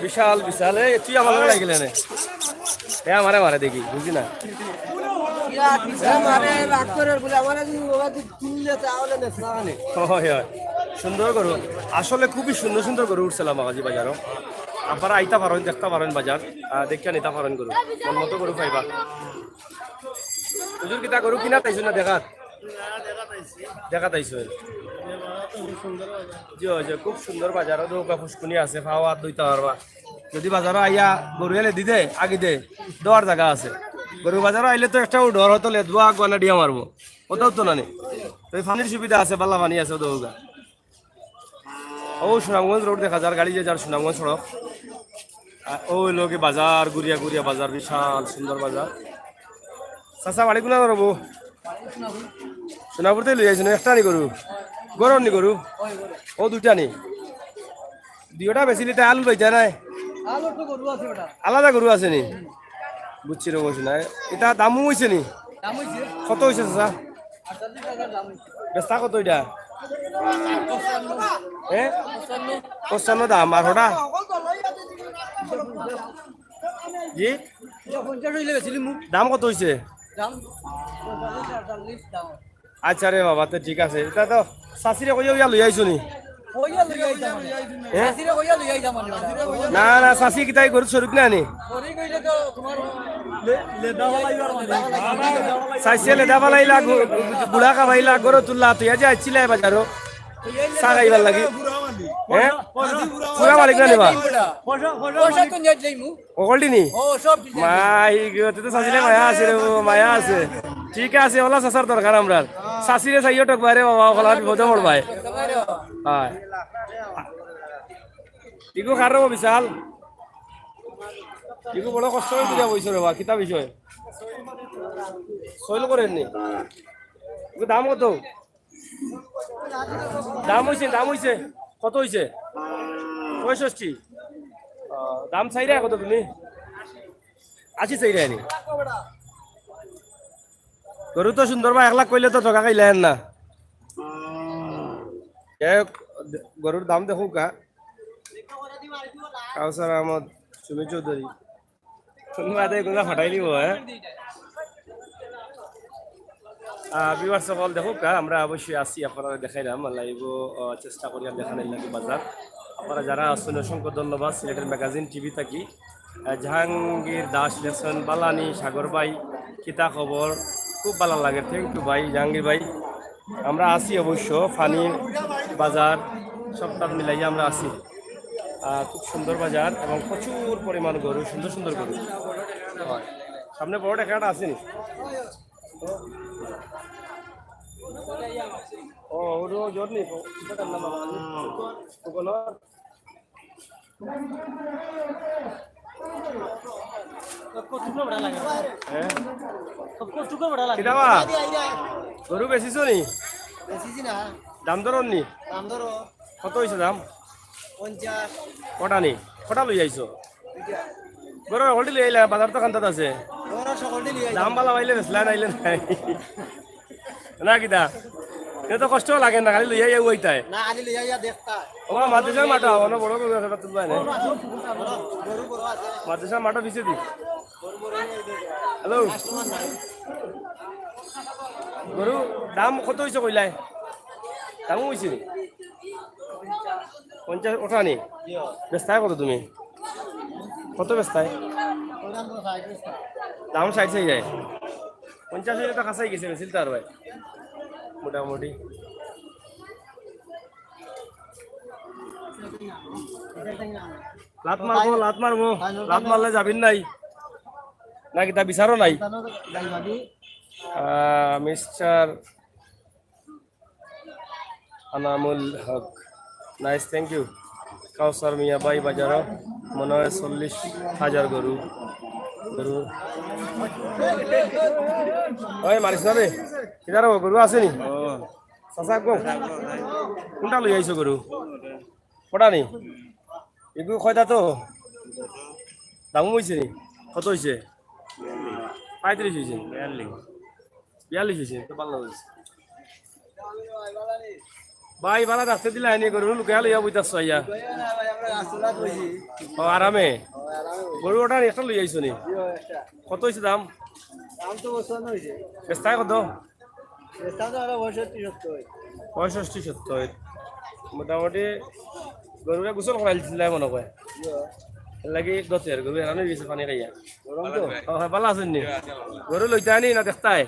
বিশাল, বিশাল। এ, তুই আমার লগে লাগিলে নে। এ, আমারে মারে দেখি, বুঝি না। হয়, হয়। সুন্দর গরু। আসলে খুবই সুন্দর সুন্দর গরু উঠছে লামাকাজি বাজারও। আপনারা আইতা পারেন, দেখতা পারেন বাজার, আহ, দেখিয়া নিতা পারেন গরু। মন মতো গরু পাইবা। হুজুর, কিতা গরু কিনা তাইছো না দেখাত? দেখাত আইছো। জি, হয়, জি, খুব সুন্দর বাজারও, দৌকা ফুসকুনি আছে, পাও আর দুইটা পারবা। যদি বাজারও আইয়া গরু এলে দিদে, আগে দে, দেওয়ার জায়গা আছে। গরু বাজারও আইলে তো একটাও ডর হয়তো লেদবো, আগুয়ানা ডিয়া মারবো। ওটাও তো না নি। তো এই পানির সুবিধা আছে, বালা পানি আছে, দৌকা। ও সুনামগঞ্জ রোড দেখা যার, গাড়ি যে যার সুনামগঞ্জ সড়ক। আ, অউ লগে বাজার, ঘুরিয়া ঘুরিয়া বাজার, বিশাল সুন্দর বাজার। চাচা, বাড়ি কুনানো রবো? সোনাপুরতে লই আইছো না, একটা নি গরু? গরুর নি গরু? অউ দুইটা নি? দুইটা বেচিলিতা আলু পাইতা নায়? আলাদা গরু আছে নি? বুঝছি রে, বুঝছি না। ইটা দামও অইছে নি? কত অইছে চাচা? বেচতা কত ইটা? হ্যাঁ? পঞ্চান্ন দাম, আর ওটা? জি? দাম কত অইছে? আচ্ছা রে বাবা, তে ঠিক আছে। ইটা তো চাচিরে কইয়া লই আইছো নি? হ্যাঁ? না, না, চাচি কিতা ই গরুত শরিক না নি? চাচিয়ে লেদা ফালাইলা, গু-, গুড়া খাবাইলা, গরু তুললা, তুই আজ আইছিলে বাজারো চা খাইবার লাগি। হ্যাঁ? পুরা মালিক না নিবা? অকলটি নি? মাই গো, তুই তো চাচিরে মায়া আছে রে, ও মায়া আছে। ঠিক আছে, ওলা চাচার দরকার আমরার। চাচিরে চাইও টকবায় রে বাবা, ওলা বিপদে পড়বায়। হয়। ইগু কার রে বিশাল? ইগু বড় কষ্ট অইয়া বুঝা বইছো রে বা, কিতা বিষয়? সইল করেননি? ইগু দাম কত? দাম অইছে, দাম অইছে। কত অইছে? পঁয়ষট্টি। আহ, দাম চাইরা কত তুমি? আশি চাইরা নি? গরু তো সুন্দর বা, এক লাখ কইলে তো ঠকা খাইলা না। যাই হোক, গরুর দাম দেখো কা। কাউসার আহমদ, সুমিত চৌধুরী। তুমি বাদে এগুলা ফাটাই দিব, হ্যাঁ? আহ, viewers সকল দেখো কা, আমরা অবশ্যই আছি, আপনারা দেখাইলাম, live-ও, আহ, চেষ্টা করি আর দেখানোর লাগি বাজার। আপনারা যারা আছেন অসংখ্য ধন্যবাদ, সিলেটের ম্যাগাজিন টিভি থাকি। আহ, জাহাঙ্গীর দাস লেখছেন, বালানি সাগর ভাই, কিতা খবর? খুব ভালা লাগে, thank you ভাই, জাহাঙ্গীর ভাই। আমরা আছি অবশ্য, পানি, বাজার, সবটা মিলাইয়া আমরা আছি। আহ, খুব সুন্দর বাজার এবং প্রচুর পরিমাণ গরু, সুন্দর সুন্দর গরু। হয়। সামনে বড় একটা আছে নি? ও, ওরও জোর নেই। হ্যাঁ? কিতা বা? গরু বেচিছো নি? বেচিছি না। দাম দর নি? দাম দর। কত অইছে দাম? পঞ্চাশ। কটা নি? কটা লই আইছো? দুইটা। গরু হকলটি লই আইলা, বাজার তো কান্দাত আছে। গরু সকলটি লই আইছি। দাম ভালা পাইলে বেচলা, নাইলে নাই। না কিতা? এ তো কষ্ট লাগে না, খালি লইয়া ইয়া উইতায়। না, খালি লইয়া ইয়া দেখতা। ও, মাদ্রাসার মাঠো, অনো বড় গরু আছে, ওটা তুলবায় না। গরু বড় আছে। মাদ্রাসার মাঠো পিছে দি। হ্যালো। গরু দাম কত অইছে কইলায়? দামও অইছে নি? পঞ্চাশ ওঠা নি? বেচতায় কত তুমি? কত বেচতায়? দাম ষাইট চাই যায়। পঞ্চাশ অইলে তো কাছাই গেছে, বেচিল তো আর ভাই। মোটামুটি। লাত মারবো, লাত মারবো। লাত মারলে যাবির নাই। না কিতা বিচারও নাই। আহ, মিস্টার Anamul Haque. Nice, thank you। কাউসার মিয়া ভাই বাজারো মনে হয় চল্লিশ হাজার গরু। গরু। ওই মারিস না রে। কিদার গরু আছে নি? চাচা গো। কোনটা লই আইছো গরু? কটা নি? এগু কয়টা তো? দামও অইছে নি? কত অইছে? পঁয়ত্রিশ অইছে। বিয়াল্লিশ অইছে, তো ভালা অইছে। ভাই, ভালা রাখতে দিলা, এনে গরু লুকাইয়া লইয়া বইতাছ আইয়া। ও, আরামে। গরু ওটা একটা লই আইছো নি? কত অইছে দাম? বেচতায় কত? পঁয়ষট্টি সত্তর। মোটামুটি গরুরে গোসল করাইল দিছিল মনে কয়। এর লাগি গতের গরু হেরান অই গেছে পানি খাইয়া। ও, হয়, ভালা আছইন নি? গরু লইতায় নি না দেখতায়?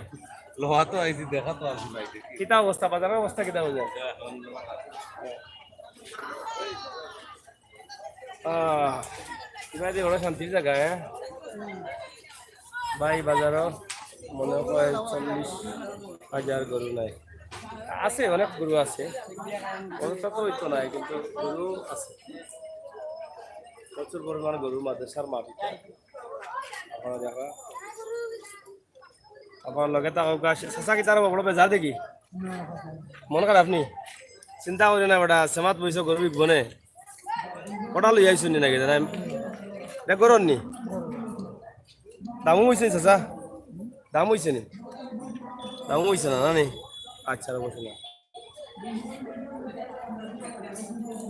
লওয়া তো আইছি, দেখা তো আইছি ভাই, দেখি। কিতা অবস্থা, বাজারর অবস্থা কিতা অইছে? আহ, ইবাদি বড় শান্তির জাগা, হ্যাঁ? ভাই, বাজারো মনে হয় চল্লিশ হাজার গরু নাই। আছে, অনেক গরু আছে। অতটা তো অইতো নাই, কিন্তু গরু আছে। প্রচুর পরিমাণ গরু মাদ্রাসার মাটিতে। আপনারা দেখা, আপনার লগে থাকউক্কা। চাচা কিতা বড় বেজার দেখি? মন খারাপ নি? চিন্তা করি না বেটা, সেমাত বইছো গরু বিকবো নে। কটা লই আইছো নি নাকি জানা? দেখ গরু নি? দামও অইছে নি চাচা? দাম অইছে নি? দামও অইছে না, না নি? আচ্ছা, আর বসো না।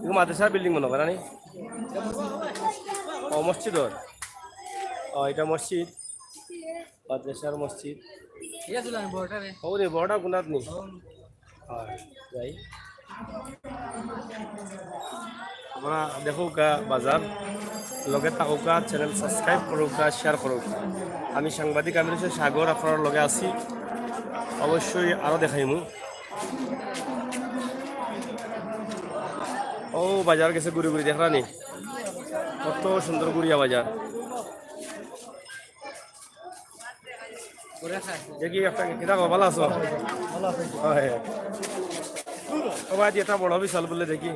ইগু মাদ্রাসার বিল্ডিং মনে করে, না নি? ও, মসজিদ ওর। ও, এটা মসজিদ। মাদ্রাসার মসজিদ। ঠিক আছে, আমি বড়টা রে। ও রে, বড়টা গুনাত নি? হয়, যাই। আপনারা দেখউক্কা বাজার, লগে থাকউক্কা, channel subscribe করউক্কা, share করউক্কা। আমি সাংবাদিক আমির হোসেন সাগর, আপনারার লগে আছি। অবশ্যই আরো দেখাইমু। ও বাজার গেছে ঘুরি ঘুরি, দেখরা নি? কত সুন্দর ঘুরিয়া বাজার। দেখি একটা কিতা খবর, ভালা আছো? হয়। ও ভাই, এটা বড় বিশাল বুলে দেখি।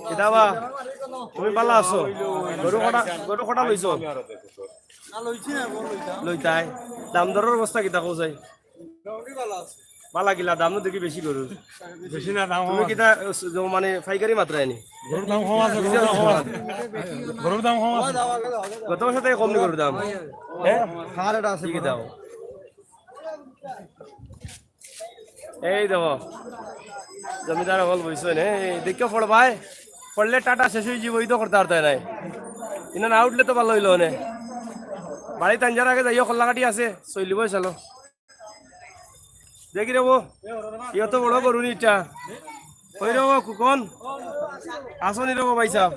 কিতা বা, তুমি ভালা আছো? গরু কটা, গরু কটা লইছো? লইতায়। দাম দরর অবস্থা কিতা কও চাই? ভালা কিলা, দাম নু দেখি বেশি গরুর। বেশি না, দাম তুমি কম আছে। কিতা, জ-, মানে পাইকারি মাত্রায় নি? গরুর দাম কম আছে, গরুর দাম কম আছে। গরুর দাম কম আছে। গত বছর থাকি কম নি গরুর দাম? হ্যাঁ? কি কিতা? এই দেখো, জমিদার অকল বইছইন, এই দেখিও পড়বায়, পড়লে টাটা শেষ অইযিবো, ই তো করতা পারতায় নায়। ইনো না উঠলে তো ভালা অইলো অনে। বাড়িত আনজার আগে যাইও, কল্লাকাটি আছে, চইলিবো, চলো। দেখি রে বো, ইয়ত বড় গরু নি ইটা। কই রে বো, কুকন? আছো নি রে বো ভাইসাব?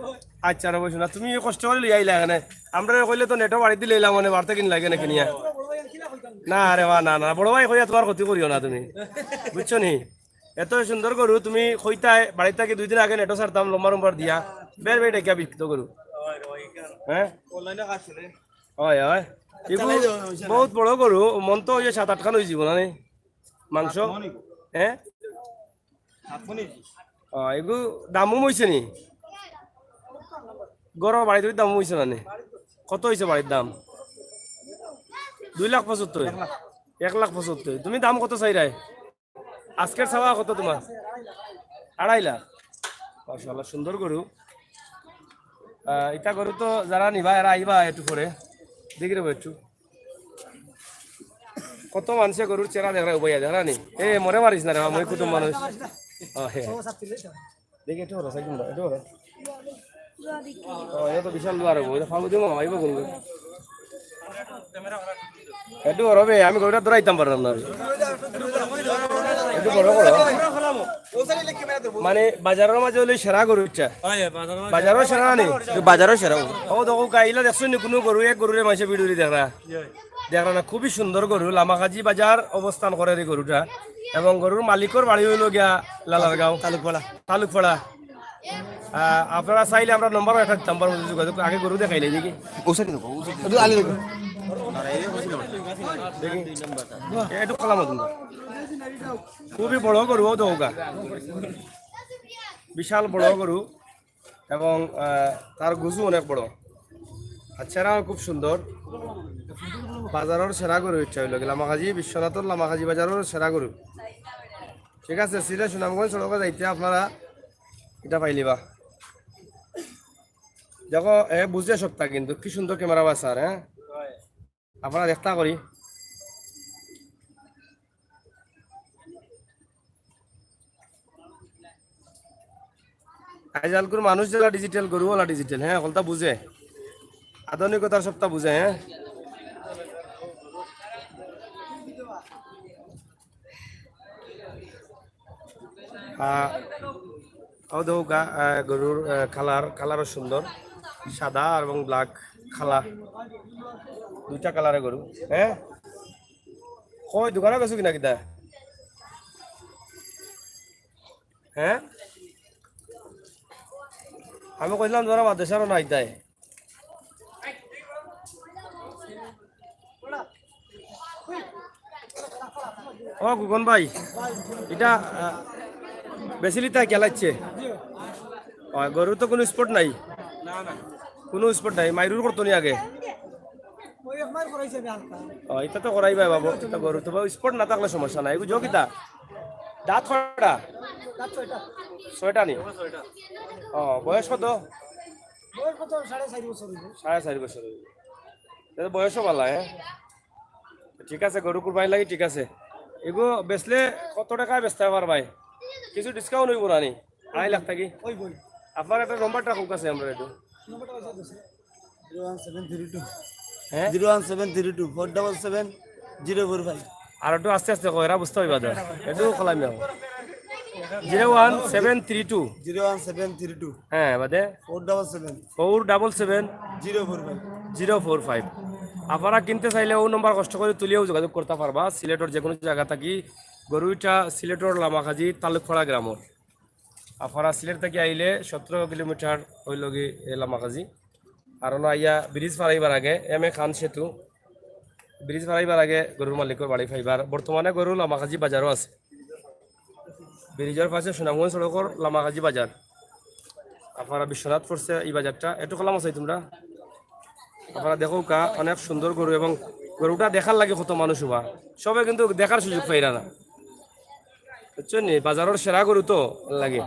আচ্ছা রে বো, শোনা, তুমি কষ্ট করি লইয়া আইলা এখানে। আমরারে কইলে তো নেটো বাড়িত দিলাইলাম, মানে বাড়িত কিন লাগে না কিনিয়া। না রে বা, না, না, বড় ভাই কইয়া তুমার ক্ষতি করিও না তুমি। বুঝছো নি? এত সুন্দর গরু তুমি কইতায়, বাড়িত থাকি দুই দিন আগে নেটো ছাড়তাম, লম্বা লম্বা দিয়া। বের বের ডেকিয়া বিক্রি গরু। হ্যাঁ? হয়, হয়। এগু বহুত বড় গরু, মন তো অইছে সাত আট খান অইযিবো না নি? মাংস? হ্যাঁ? ও, এগু দামও অইছে নি? গরু বাড়িত দাম অইছে না নি? কত অইছে বাড়িত দাম? দুই লাখ পঁচাত্তর? এক লাখ পঁচাত্তর। তুমি দাম কত চাইরায়? আজকের চাওয়া কত তুমার? আড়াই লাখ। মাশাআল্লাহ, সুন্দর গরু। আহ, ইটা গরু তো যারা নিবা, এরা আইবা একটু পরে। দেখি রে বো একটু। কত মানষে গরুর চেহারা দেখরা, উবাইয়া দেখরা নি? এ, মরে মারিস না রে বা, মই কুটুম মানুষ। ও, হে। দেখি, একটু হরো, সাইকেল দাও, একটু হরো। ও, এটা তো বিশাল দুয়ার হইবো, এটা ফালু দিব, আইবো কোন? একটু হরো বে, আমি গরুটা ধরাইতাম পারলাম না। একটু বড় করো। মানে, বাজারর মাঝে অইলে সেরা গরু ইটা। বাজারর সেরা নি? বাজারর সেরা গরু। ও, দেখো, গাইলা দেখছো নি, কোনো গরু, এক গরুরে মাঝে বিড়ুরি দেখরা। দেখরা না, খুবই সুন্দর গরু। লামাকাজি বাজার অবস্থান করে এই গরুটা, এবং গরুর মালিকর বাড়ি অইলো গিয়া লালারগাঁও, তালুকপাড়া। তালুকপাড়া। আহ, আপনারা চাইলে আমরা নম্বরও একটা দিতাম পারবো, যোগাযোগ আগে গরু দেখাইলে দেখি। ও সাইডে দেখো, ও সাইডে। একটু আলে দেখো। দেখি। এ, একটু খোলা মতন। খুবই বড় গরু, ও দেখো গা। বিশাল বড় গরু। এবং, আহ, তার গুজু অনেক বড়। আর চেহারাও খুব সুন্দর। বাজারর সেরা গরু ইটা অইলো গি লামাকাজি, বিশ্বনাথর লামাকাজি বাজারর সেরা গরু। ঠিক আছে, সিলেট সুনামগঞ্জ সড়কে যাইতে আপনারা ইটা পাইলিবা। দেখো, এ বুঝে সবটা কিন্তু, কি সুন্দর ক্যামেরা বাসার, হ্যাঁ? আপনারা দেখতা করি। আইজকালকুর মানুষ যেলা digital, গরু অলা digital, হ্যাঁ, হকলতা বুঝে। আধুনিকতার সবটা বুঝে, হ্যাঁ। আহ, ও দেখো গা-, আহ, গরুর, আহ, কালার, কালারও সুন্দর, সাদা এবং black কালা, দুইটা কালারে গরু। হ্যাঁ, কই দোকানো গেছো কিনা কিতা? হ্যাঁ, আমি কইলাম তোরা মাদ্রাসারও নাই তাই। ও গুগন ভাই, ইটা, আহ, বেসিলিতা খেলাইছে। অয়, গরুর তো কুনু স্পট নাই? কুনু স্পট নাই, মাইরুর করতো নি আগে? অয়, ইতা তো করাইবায় বাবু, ইতা গরু তো বাবু স্পট না থাকলে সমস্যা নাই। এগু জো কিতা? দাঁত কয়টা? ছয়টা নি? অয়, বয়স কত? সাড়ে চাইর বছর অইবো। তে তো বয়সও ভালা, হ্যাঁ? ঠিক আছে, গরু কুরবানি লাগি ঠিক আছে। এগু বেচলে কত টেকায় বেচতায় পারবায়? কিছু ডিসকাউন্ট অইবো না নি? আড়াই লাখ থাকি? অইবো। আপনার একটা নম্বরটা কউক্কা চাই আমরা একটু। Zero one seven three two. হ্যাঁ? Zero one seven three two four double seven zero four five. আর একটু আস্তে আস্তে কও, এরা বুঝতা পারবা তো। একটু খোলা মিয়া। Zero one seven three two. Zero one seven three two. হ্যাঁ, বাদে? Four double seven. Four double seven. Zero four five. Zero four five. আপনারা কিনতে চাইলে অউ নম্বর কষ্ট করি তুলিয়াও যোগাযোগ করতা পারবা। সিলেটর যেকুনু জাগা থাকি, গরু ইটা সিলেটর লামাকাজি তালুকপাড়া গ্রামর। আপনারা সিলেট থাকি আইলে সতেরো কিলোমিটার অইলোগি এ লামাকাজি। আর অনো আইয়া ব্রিজ ফারাইবার আগে, এম এ খান সেতু, ব্রিজ ফারাইবার আগে গরুর মালিকর বাড়ি পাইবা। আর বর্তমানে গরু লামাকাজি বাজারও আছে। ব্রিজর পাশে সুনামগঞ্জ সড়কর লামাকাজি বাজার। আপনারা বিশ্বনাথ পড়ছে ই বাজারটা। একটু খোলা মাছ অই তুমরা। আপনারা দেখউক্কা, অনেক সুন্দর গরু এবং গরুটা দেখার লাগি কত মানুষ উবা। সবে কিন্তু দেখার সুযোগ পাইরা না। বুঝছো নি? বাজারর সেরা গরু তো লাগে।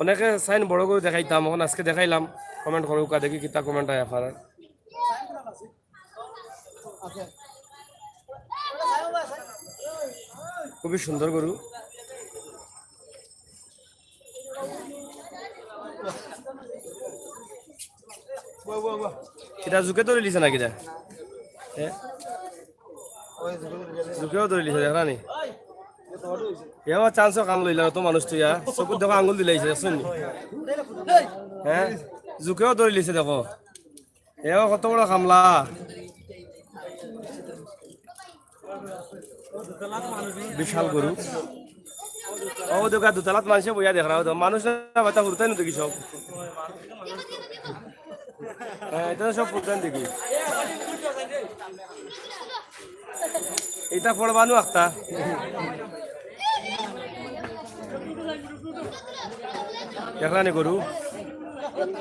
অনেকে চাইন বড় গরু দেখাইতাম, অখন আজকে দেখাইলাম। কমেন্ট করউক্কা, দেখি কিতা কমেন্ট আয় আপনারার। খুবই সুন্দর গরু। ইটা জুকে ধরিলিছে না কিতা? এ? জুকেও ধরিলিছে, দেখরা নি? এ আবার চান্সও কাম লইলা, অত মানুষ তো ইয়া। চকুত দেখো আঙ্গুল দিলাইছে, দেখছো নি? হ্যাঁ? জুকেও ধরিলিছে, দেখো। এও কত বড় কামলা। বিশাল গরু। ও, দেখো, দুতলাত মানষে বইয়া দেখরা, অউ দেখো, মানুষ না, বেটা হুরুতাইন দেখি সব। হ্যাঁ, ইটা তো সব হুরুতাইন দেখি। ইটা পড়বানু আখতা। দেখরা নি গরু,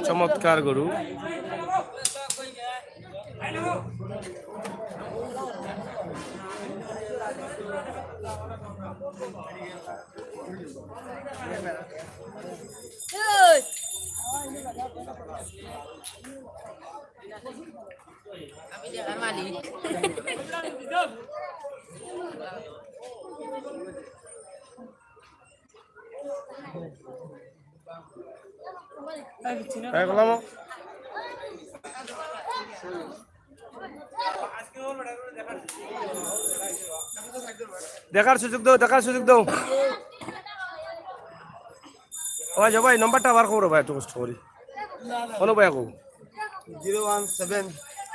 চমৎকার গরু। এই গোলাম। দেখার সুযোগ দেও, দেখার সুযোগ দেও। ও ভাই, যাও ভাই, নম্বরটা আবার কও রে ভাই, একটু কষ্ট করি। কোনো ভাই কও। Zero one seven.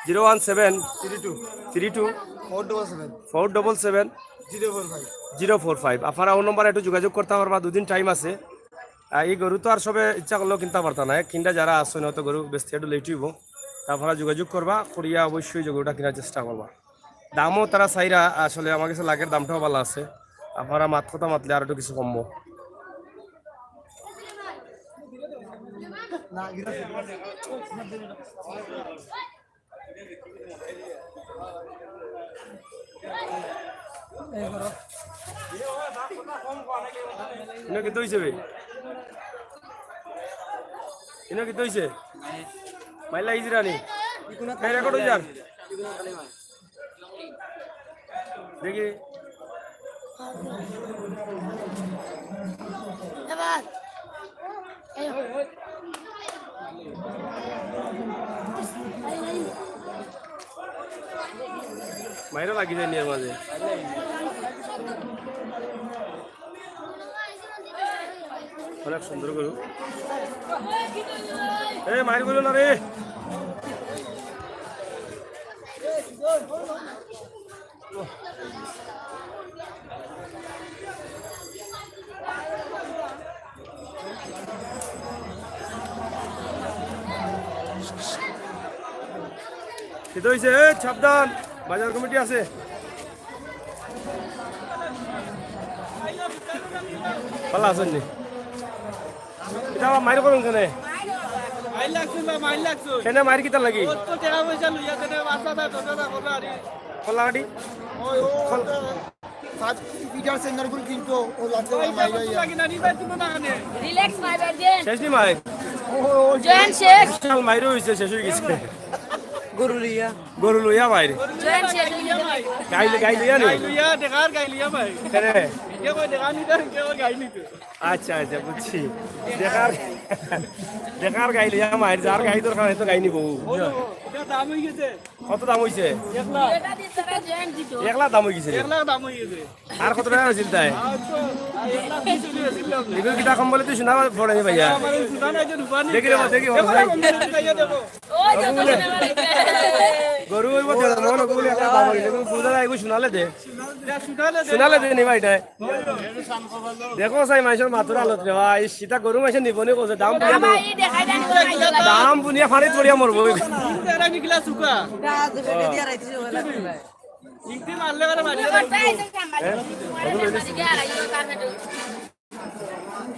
Zero one seven. Three two. Three two. Four double seven. Four double seven. Zero four five. Zero four five. আপনারা অউ নম্বরে একটু যোগাযোগ করতা পারবা, দুদিন টাইম আছে। আর ই গরু তো আর সবে ইচ্ছা করলেও কিনতা পারতা না, কিনরা যারা আছইন হয়তো গরু বেচতে একটু লেট অইবো, তা আপনারা যোগাযোগ করবা, করিয়া অবশ্যই যে গরুটা কিনার চেষ্টা করবা। দামও তারা চাইরা, আসলে আমার গেছে লাগের দামটাও ভালা আছে, আপনারা মাত কথা মাতলে আর একটু কিছু কমবো। ইনো কিতা অইছে বে? ইনো কিতা অইছে? মাইলা ইজিরা নি? এই রেকর্ড অই যার। দেখি। মাইরা লাগি যায়নি এর মাঝে। অনেক সুন্দর গরু। এ, মাইর গরু না রে। কিতা অইছে? এ, সাবধান, বাজার কমিটি আছে। ভালা আছইন নি? ইতা আবার মাইর করইন কেনে? মাইর লাগছে বা মাইর লাগছে। কেনে মাইর কিতার লাগি? ও তো টেকা পয়সা লইয়া কেনে বাসা দা দরজা দা করবে আরে। কল্লাকাটি? ওই ও সাত ফিটার সেন্টার গুলো কিনতো, ও লাগছে ওই মাইর লাগি না, নিবা তুমি না কেনে? রিল্যাক্স মাইর ভাই, জয়েন। শেষ নি মাইর? ও, ও, জয়েন শেষ। বিশাল মাইর হইছে, শেষ হই গেছে। গরু লইয়া। গরু লইয়া মাইর। জয়েন শেষ হই গেছে। গাই, গাই লইয়া নি? গাই লইয়া, দেখার গাই লইয়া ভাই। কেনে? কে কয় দেখা নিতে, কে কয় গাই নিতে। আচ্ছা, আচ্ছা, বুঝছি। দেখার, দেখার গাই লইয়া মাইর, যার গাই দরকার হয়তো গাই নিব। ও, এটা দাম হই গেছে। কত দাম হইছে? এক লাখ। এক লাখ দাম হই গেছে। এক লাখ দাম হই গেছে। আর কত টাকা হইছিল তাই? আর তো, আর এক লাখ বিশ হইলে হইছিল না। এগুলো কিতা কম বলে তুই শোনা পড়ে নি ভাইয়া। আমার এই দোকান আছে, দোকান দেখি রে, দেখি, দেখো, দেখো, দেখো। গরু হইব তো, মনে করলে একটা দাম হইছে, কিন্তু বুঝা যায়, এগুলো শোনালে দে। শোনালে দে নি ভাই, এটাই। দেখো চাই, মাইনষর মাতুর আলত রে ভাই, ইস, ইতা গরু মাইনষে নিব নি কইছে, দাম বুনিয়া তো, দাম বুনিয়া ফানিত পড়িয়া মরবো। ইংতি মারলে বারে মারিয়া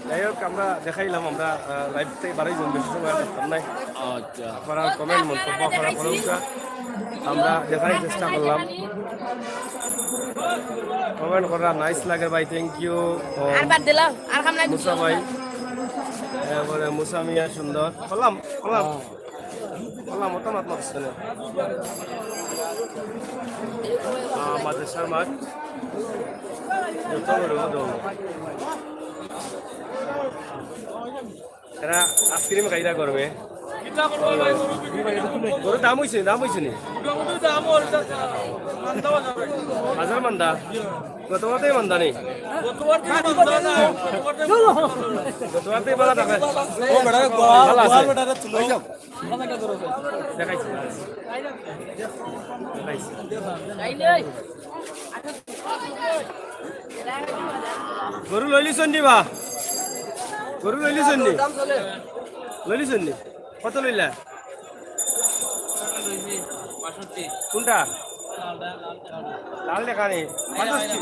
যাই হোক, আমরা দেখাইলাম, আমরা, আহ, লাইভ থেকে বাড়াই যান, বেশি সময় আর করতাম নাই। আচ্ছা। আপনারা কমেন্ট, মন্তব্য আপনারা করুন, আমরা দেখার চেষ্টা করলাম। কমেন্ট করা নাইস লাগে ভাই, থ্যাংক ইউ। আর বাদ দিলাম, আর কাম নাই। মুসা ভাই, এরপরে মুসা মিয়া সুন্দর। করলাম, করলাম। আল্লাহ মতামত মাতছে না। আহ, মাদ্রাসার মাঠ। যত বড় হোক, দৌড়। এরা আইসক্রিম খাইরা গরমে। গরুর দাম হইছে, দাম হইছে নি? বাজার মান্দা? গত বারতেই মান্দা নি? গত বারতেই ভালা থাকে। ও বেটা, ভালা আছে। দেখাইছি। দেখাইছি। গরু লইলিছন নি বা? গরু লইলিছন নি? লইলিছন নি? কত লইলা? কোনটা? লাল দেখা নি? পঁয়ষট্টি।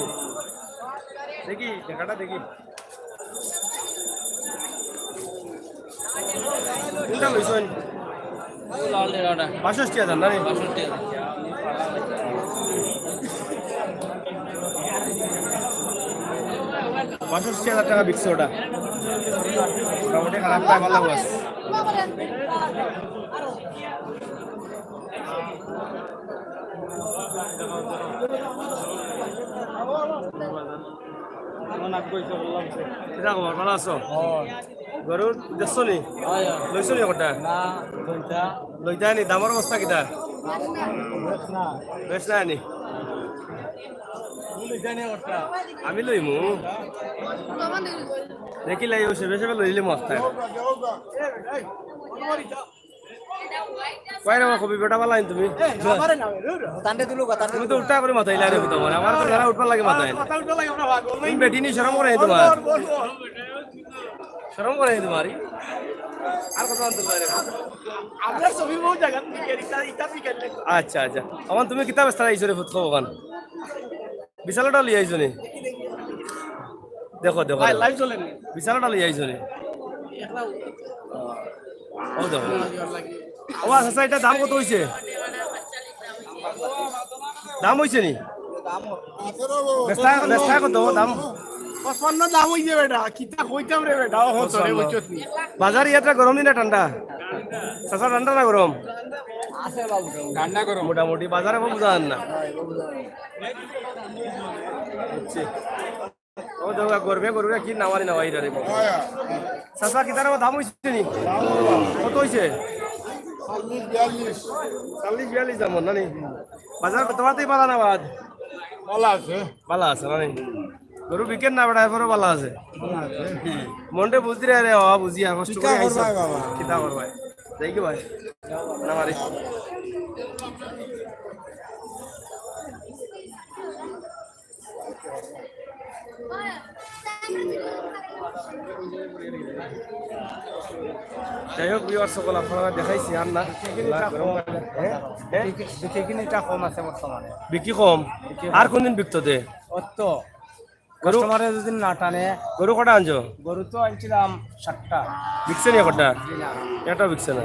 দেখি, দেখাটা দেখি। কোনটা লইছন? লাল টেরাটা। বাষট্টি হাজার না রে? বাষট্টি হাজার। বাষট্টি হাজার টাকা বিকছে ওটা। মোটামুটি খারাপ না, ভালা আছে। কিতা খবর, ভালা আছো? গরু দেখছো নি? লইছো নি একটা? না, দুইটা। লইতা নি, দামর অবস্থা কিতা? বেশ না। বেশ না নি? আমি লইমু। দেখি লাই, ও সেবে সেবে লইলে মস্ত হয়। কই রে, কবি বেটা বালা আইন তুমি? তান্ডে তুলো কথা। তুমি তো উল্টা করে মাথায় লাইরে কথা বলে। আমার তো যারা উঠবার লাগে মাথায়। তুমি বেটি নি, শরম করে নি তোমার? শরম করে নি তোমার? আর কথা আনতে পারে। আমরা ছবি বহু জায়গা থেকে ইটা, ইটা থেকে। আচ্ছা, আচ্ছা। আমার তুমি কিতাব স্থান আইছো রে ফুতকো ওখান? বিশালটা লই আইছো নি? দেখো, দেখো, ভাই, দেখো। Live চলে নি? বিশালটা লই আইছো নি? ও দেখো। ও আচ্ছা, আচ্ছা, এটা দাম কত হইছে? দাম হইছে নি? বেচা, বেচা কত দাম? পঁচপান্ন দাম হইছে বেটা, কিতা কইতাম রে বেটা, ও হতো রে, পঁচপান্ন। বুঝছত নি? বাজার ইয়াটা গরম নি না ঠান্ডা? চাচা, ঠান্ডা না গরম? ঠান্ডা গরম। মোটামুটি বাজারে বুঝা যার না। বুঝছি। ও দেখো, গরবে গরুরে কি নামারি নামারি রে। চাচা, কিতার দাম হইছে নি? কত হইছে? চল্লিশ বিয়াল্লিশ। চল্লিশ বিয়াল্লিশ দাম না নি? বাজার কত বাতেই বালা না বাদ? বালা আছে। বালা আছে না নি? গরু বিকের না বেটা, এরপরে বালা আছে। মনটা বুঝি রে, রে, ও বুঝি, আর কষ্ট কিতা করে আইছো। করবায় বাবা? কিতা করবায়? দেখি ভাই, নামারি। যাই হোক, viewers সকল, আপনারা দেখাইছি আর না। হ্যাঁ? বিক্রি কিন্তু এটা কম আছে বর্তমানে। বিক্রি কম? বিক্রি আর কম। কোনদিন বিকতো দে? অত। গরু? কাস্টমারে যদি না টানে। গরু কটা আনছো? গরু তো আনছিলাম সাতটা। বিকছে নি একটা? জি না। একটা বিকছে না।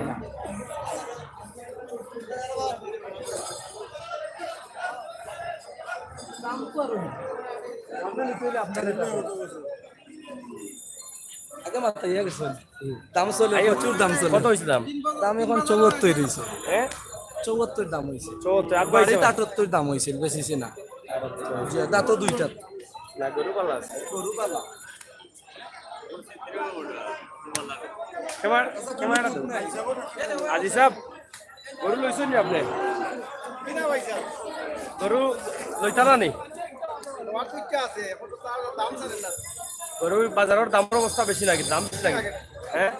আগে মাথা ইয়ে গেছে। দাম চলে, আইয়ো। প্রচুর দাম চলে। কত হইছে দাম? দাম এখন চৌহাত্তর হইছে। হ্যাঁ? চৌহাত্তর দাম হইছে। চৌহাত্তর, আর বাড়িত হইছে? আটাত্তর দাম হইছে, বেশি হইছে না। জি, দাঁতও দুইটা। না, গরু ভালা আছে। গরু ভালা। Camera, camera. আজি সাহেব, গরু লইছইন নি আপনে? গরু লইতা না নি? গরু বাজারর দামর অবস্থা বেশি নাকি? দাম বেশি নাকি? হ্যাঁ?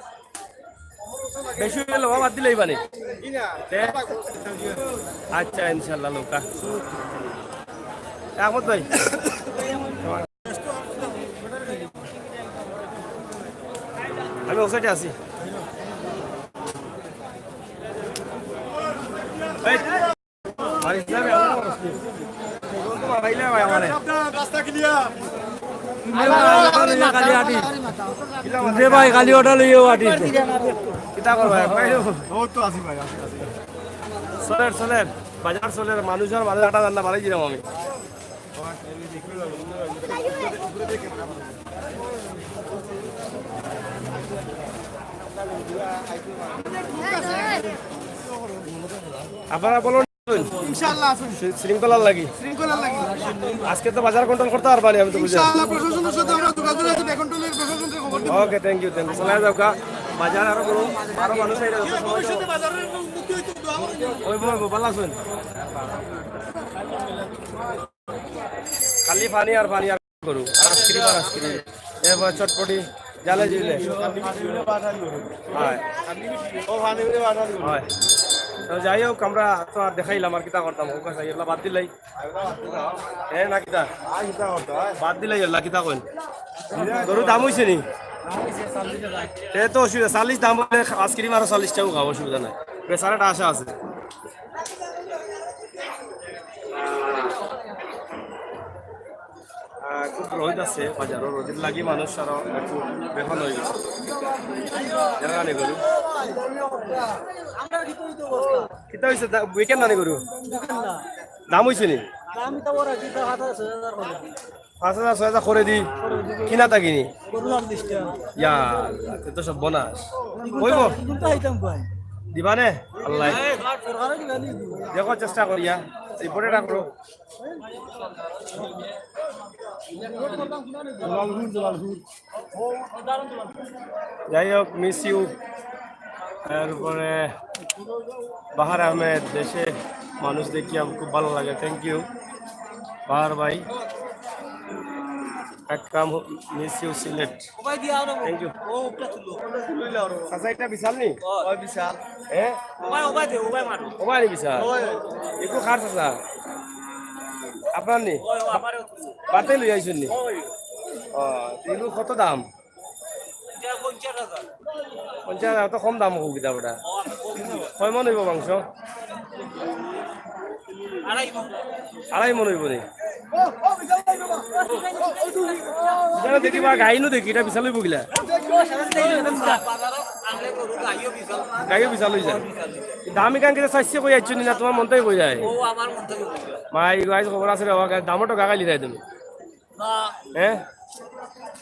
বেশি হইলে বাদ দিলেই মানে। তে? আচ্ছা, ইনশাল্লাহ, লউক্কা। আহমদ ভাই। আমি ও সাইডে আছি। এই, মারিস না রে, আমার মারিস নি। ও তো মারাইলে ভাই আমারে। রাস্তা ক্লিয়ার। রে ভাই, খালি ওটা লইও আটি। কিতা করবা, ভাই? ও তো আছি ভাই, আছি, আছি। চলের, চলের। বাজার চলের, মানুষ আর মানুষ আটা জান্না বাড়াই দিলাম আমি। আপনারা বলুন। ইনশাআল্লাহ আছি। শৃ-, শৃঙ্খলার লাগি। শৃঙ্খলার লাগি। আজকে তো বাজার কন্ট্রোল করতা পারবা নি, আমি তো বুঝি। ইনশাআল্লাহ প্রশাসনের সাথে আমরা যোগাযোগ আছে, বেকন টোলের প্রশাসনরে খবর দিব। ওকে, thank you, thank you। চলে যাও কা। বাজার আরো বড়, আরো মানুষ আইলে যত সময় অবশ্যই বাজারের উন্নতি হইতো, দোয়া করবেন। ওই বড়, ভালা আছইন? খালি পানি আর পানি আর গরু, আর আইসক্রিম আর আইসক্রিম। এরপর চটপটি, জালে জিলে। হয়। হয়। তো যাই হোক, আমরা তো আর দেখাইলাম, আর কিতা করতাম, ওকে চাই, এগুলা বাদ দিলাই। এ না কিতা? বাদ দিলাই, এগুলা কিতা কইন? গরু দাম হইছে নি? এ তো অসুবিধা, চল্লিশ দাম হইলে আইসক্রিম আরো চল্লিশ টাকাও খাবো, অসুবিধা নাই। বেচার একটা আশা আছে। আহ, খুব রোদ আছে বাজারো, রোদের লাগি মানুষ আরো একটু বেহাল হয়ে গেছে। এরা আনে গরু। কিতা হইছে? দা-, weekend আনে গরু? দাম হইছে নি? দাম তো ওরা দিতে হাজার, ছয় হাজার করে। পাঁচ হাজার, ছয় হাজার করে দি। কিনা তা কিনি? গরু আর বিশটা। ইয়া, এ তো সব বোনাস। হইব? কোনটা হইতাম কয়? দিবা নে? আল্লাহ। সরকারে দিবা নি? দেখো, চেষ্টা করিয়া। রিপোর্টে ডাকলো। যাই হোক, মিস ইউ। এরপরে বাহার আহমেদ, দেশে মানুষ দেখিয়া খুব ভালো লাগে। Thank you বাহার ভাই। Akram, miss you Sylhet. Thank you। চাচা, এটা বিশাল নি? ওই বিশাল। হ্যাঁ? ওবাই, ওবাই দে, ওবাই মারো। ওবাই নি বিশাল? ওই। একটু খার চাচা। আপনার নি? ওই, ও আমারও তো। বাতে লই আইছুন নি? ওই। ও, এগুলো কত দাম? এটা পঞ্চাশ হাজার। পঞ্চাশ হাজার তো কম দাম হোক কিতা বেটা। ও, আমি কম দাম। কয় মন হইব মাংস? আড়াই মন। আড়াই মন হইব নি? এখানে দেখি বা গাইনও দেখি, এটা বিশাল হইব কিলা? গাইও বিশাল হয়ে যায়। দাম এখান থেকে চাইছে কই যাচ্ছ না, তোমার মনটাই কই যায়। ও, আমার মন থেকে কই যায়। মাই গাইস, খবর আছে রে, বাবা, দামও তো গাগাইলি দেয় তুমি। না। হ্যাঁ?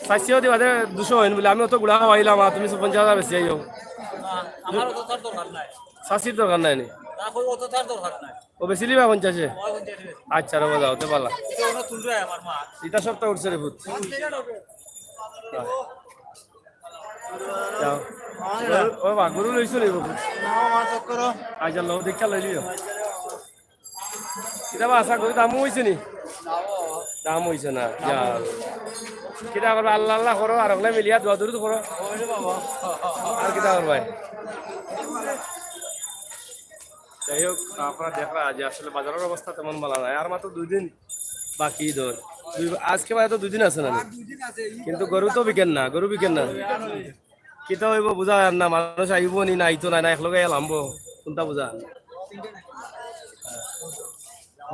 চাইছেও দিবা দে দুশো হইন বলে, আমি অত গুড়া খাওয়াইলাম, আর তুমি পঞ্চাশ হাজার বেশি আইও। না, আমার অত তার দরকার নাই। চাষির দরকার নাই নি? না, কই অত তার দরকার নাই। ও বেশি লিবা পঞ্চাশে? ও পঞ্চাশে। আচ্ছা, রবা যাও, তে পালা। এটা ওরা তুলবে আমার মা। এটা সবটা উঠছে রে ভূত। যাও। ও বা, গরু লইছো নি ভূত? আচ্ছা, লো, দেখা লই লিও। কিতা বা আশা করি দাম হইছে নি? দাম হইছে না। যা। কিতা করবা, আল্লাহ আল্লাহ করো, আর ওগুলা মিলিয়া দোয়া দরুদ করো। আর কিতা করবা? যাই হোক, আপনারা দেখরা যে আসলে বাজারের অবস্থা তেমন ভালো নাই। আর মাত্র দুই দিন বাকি ঈদর। দুই, আজকে বাদে তো দুই দিন আছে না? কিন্তু গরু তো বিকেন না, গরু বিকেন না। কিতা হইব বুঝা যায় না, মানুষ আইব নি না আইতো না, না একলগে লামবো, কোনটা বুঝা যায় না।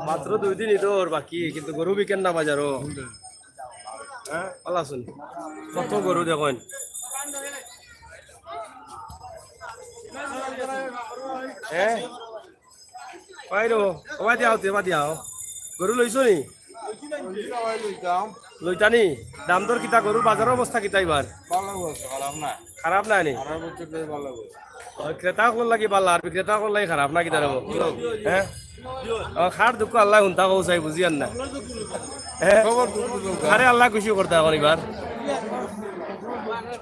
মাত্র দুই দিন ঈদর বাকি, কিন্তু গরু বিকেন না বাজারো। ভালা আছইন? কত গরু দেখইন। হ্যাঁ? পাইরো, ওবা দিয়াও, তে ওবা দিয়াও। গরু লইছো নি? লইতা নি? দাম দর কিতা, গরুর বাজারর অবস্থা কিতা ইবার? ভালা অবস্থা, খারাপ না। খারাপ নায় নি? খারাপ অইছে তে ভালা অবস্থা। ও, ক্রেতা অকলর লাগি ভালা, আর বিক্রেতা অকলর লাগি খারাপ না কিতা রে বা? হ্যাঁ? ও, কার দুঃখ আল্লায় হুনতা কও চাই, বুঝিয়ার না। হ্যাঁ? সবার দুঃখ দুঃখ। কারে আল্লায় খুশি করতা অখন ইবার।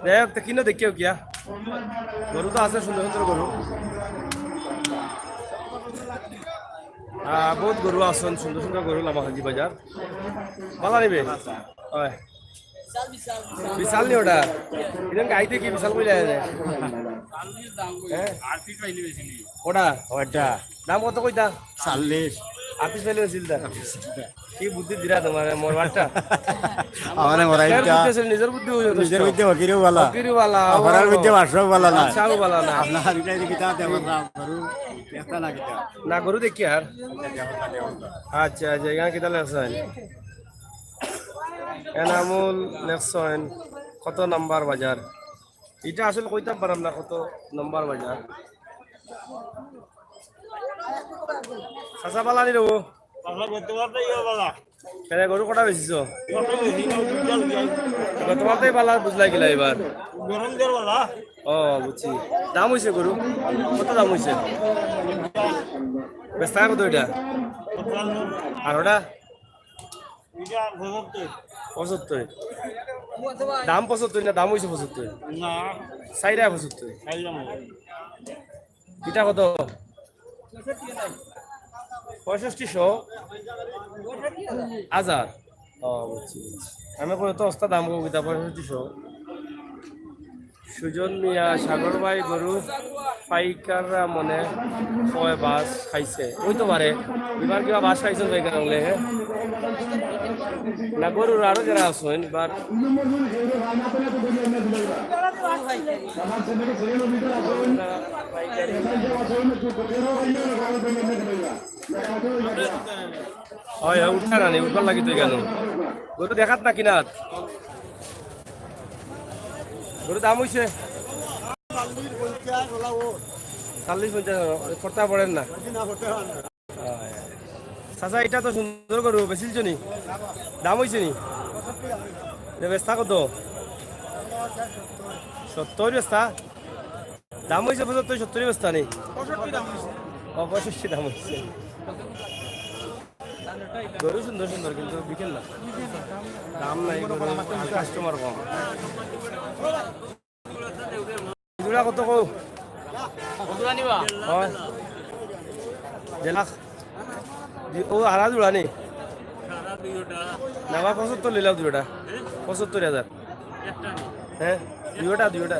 যাই হোক, তে কিনো দেখিও কিয়া। গরু তো আছে, সুন্দর সুন্দর গরু। আহ, বউত গরু আছইন, সুন্দর সুন্দর গরু লামাকান্দি বাজার। ভালা নি বে? অয়। বিশাল নি ওটা? ইদান গাইতে কি বিশাল কইলা এনে? হ্যাঁ? ওটা? ওটা। দাম কত কইতা? চল্লিশ। আটত্রিশ পাইলে আছিল তা। কি বুদ্ধি দিরা তুমার, মোর বাট্টা? আমারে মোরাইটা। নিজর বুদ্ধি আছিল, নিজর বুদ্ধি নিজর যথেষ্ট। বুদ্ধি ফকিরও ভালা। ফকিরও ভালা, আপনার ও বুদ্ধি বাদশাও ভালা না। বাদশাও ভালা না। আপনার হারিটা এদিকে তা দেওয়া না, গরু, একটা না কিতা। না, গরু দেখি আর। আচ্ছা, আচ্ছা, এখানে কিতা লেখছেন? এনামুল লেখছেন, কত নাম্বার বাজার? ইটা আসলে কইতাম পারাম না কত নাম্বার বাজার। চাচা, ভালা নি রে বা? চাচা, গতবার তো ইয়া ভালা। কেনে, গরু কটা বেচিছো? কটা বেচি, দুইটা লিয়াই। গতবার তো ভালা বুঝলা কিলা ইবার? গরম দের ভালা। ও, বুঝছি। দাম অইছে গরু? কত দাম অইছে? বেচতা কত ইটা? পঁচাত্তর। আর ওটা? ইটা পঁচাত্তর। পঁচাত্তর। দাম পঁচাত্তর না, দাম অইছে পঁচাত্তর? না। চাইরা পঁচাত্তর। চাইরা। ইটা কত? পঁয়ষট্টিশো? হাজার? ও, বুঝছি, বুঝছি। আমি কই, অত সস্তা দাম কও কিতা, পঁয়ষট্টিশো? সুজন মিয়া, সাগর ভাই, গরু পাইকাররা মনে হয় বাস খাইছে, অইতো পারে। ইবার কিবা বাস খাইছইন পাইকার অকলে, হ্যাঁ? না, গরুর আরো যারা আছইন, ইবার অয়, অয়, উঠতা না নি, উঠবার লাগি তো কেনে? গরু দেখাত না কিনাত? গরু দাম অইছে? চল্লিশ পঞ্চাশ, ফরতা পড়ের না। অয়। চাচা, ইটা তো সুন্দর গরু, বেচিলছো নি? দাম অইছে নি? ইটা বেচতা কত? সত্তর বেচতা? দাম অইছে পঁচাত্তর, সত্তর বেচতা নি? ও, পঁয়ষট্টি দাম অইছে। গরু সুন্দর সুন্দর, কিন্তু বিকের না। দাম নাই গরু, আর কাস্টমার কম। জোড়া কত কও? কত নিবা? অয়। দেড় লাখ। দি-, ও, হারা জোড়া নি? না বা, পঁচাত্তর লইলাও দুইটা। পঁচাত্তর হাজার। হ্যাঁ, দুইটা, দুইটা।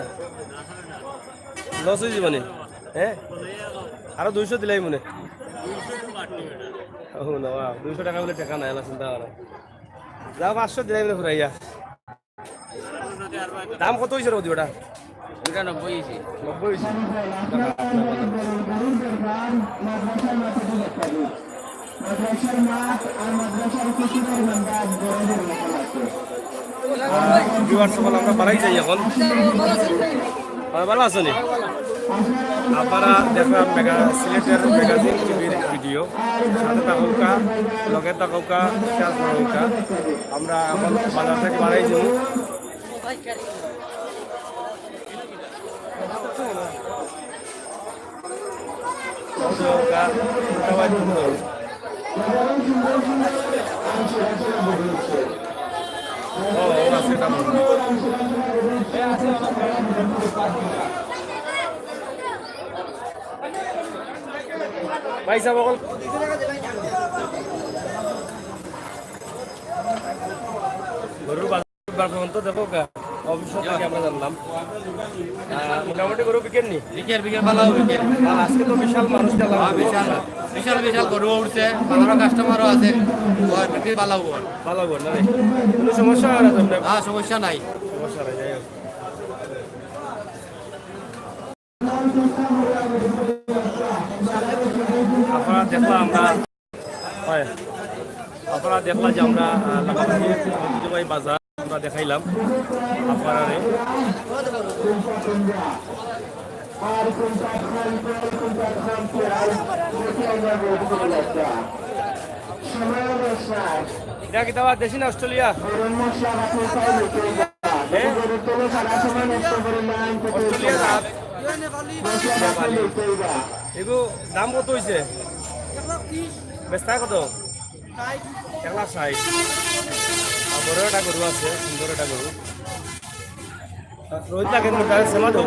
লস অইযিবো নি? হ্যাঁ? আরো দুইশো দিলাই মনে। ও না বা, দুইশো টেকা বলে টেকা নাই, এলা চিন্তা করো। যাও, পাঁচশো দিলাই মনে ঘুরাইয়া। দাম কত অইছে রে ওটা? ওটা নব্বই অইছে। নব্বই অইছে। Viewers সকল, আমরা বাড়াই যাই এখন। হয়, ভালা আছো নি? আপনারা দেখরা মেগা, সিলেটের ম্যাগাজিন টিভির ভিডিও। সাথে থাকউক্কা, লগে থাকউক্কা, শেয়ার করউক্কা। আমরা এখন বাজার থাকি বাড়াই যাই। ভাই সাহেব, অকল গরুর বাজার পর্যন্ত দেখউক্কা, অফিস থাকি আমরা জানলাম। আহ, মোটামুটি গরু বিকের নি? বিকের, বিকের, ভালা বিকের। আর আজকে তো বিশাল মানুষ দেখলাম। হ্যাঁ, বিশাল, বিশাল, বিশাল গরু উঠছে, ভালা কাস্টমারও আছে, ওর বিক্রি ভালা অইবো। ভালা অইবো না রে? কোনো সমস্যা অয় না তো আপনার? হ্যাঁ, সমস্যা নাই। সমস্যা নাই, যাই হোক। আপনারা দেখলা আমরা, হয়, আপনারা দেখলা যে আমরা, আহ, লাখাবাড়ি ঐতিহ্যবাহী বাজার, দেখাইলাম আপনারারে। এটা কিতা বা দেশি না অস্ট্রেলিয়া? হ্যাঁ? অস্ট্রেলিয়া জাত। এগু দাম কত অইছে? বেচতা কত? এক লাখ ষাইট। আর বড় একটা গরু আছে, সুন্দর একটা গরু। রোহিত লাগে না, তাহলে সেমা দেও।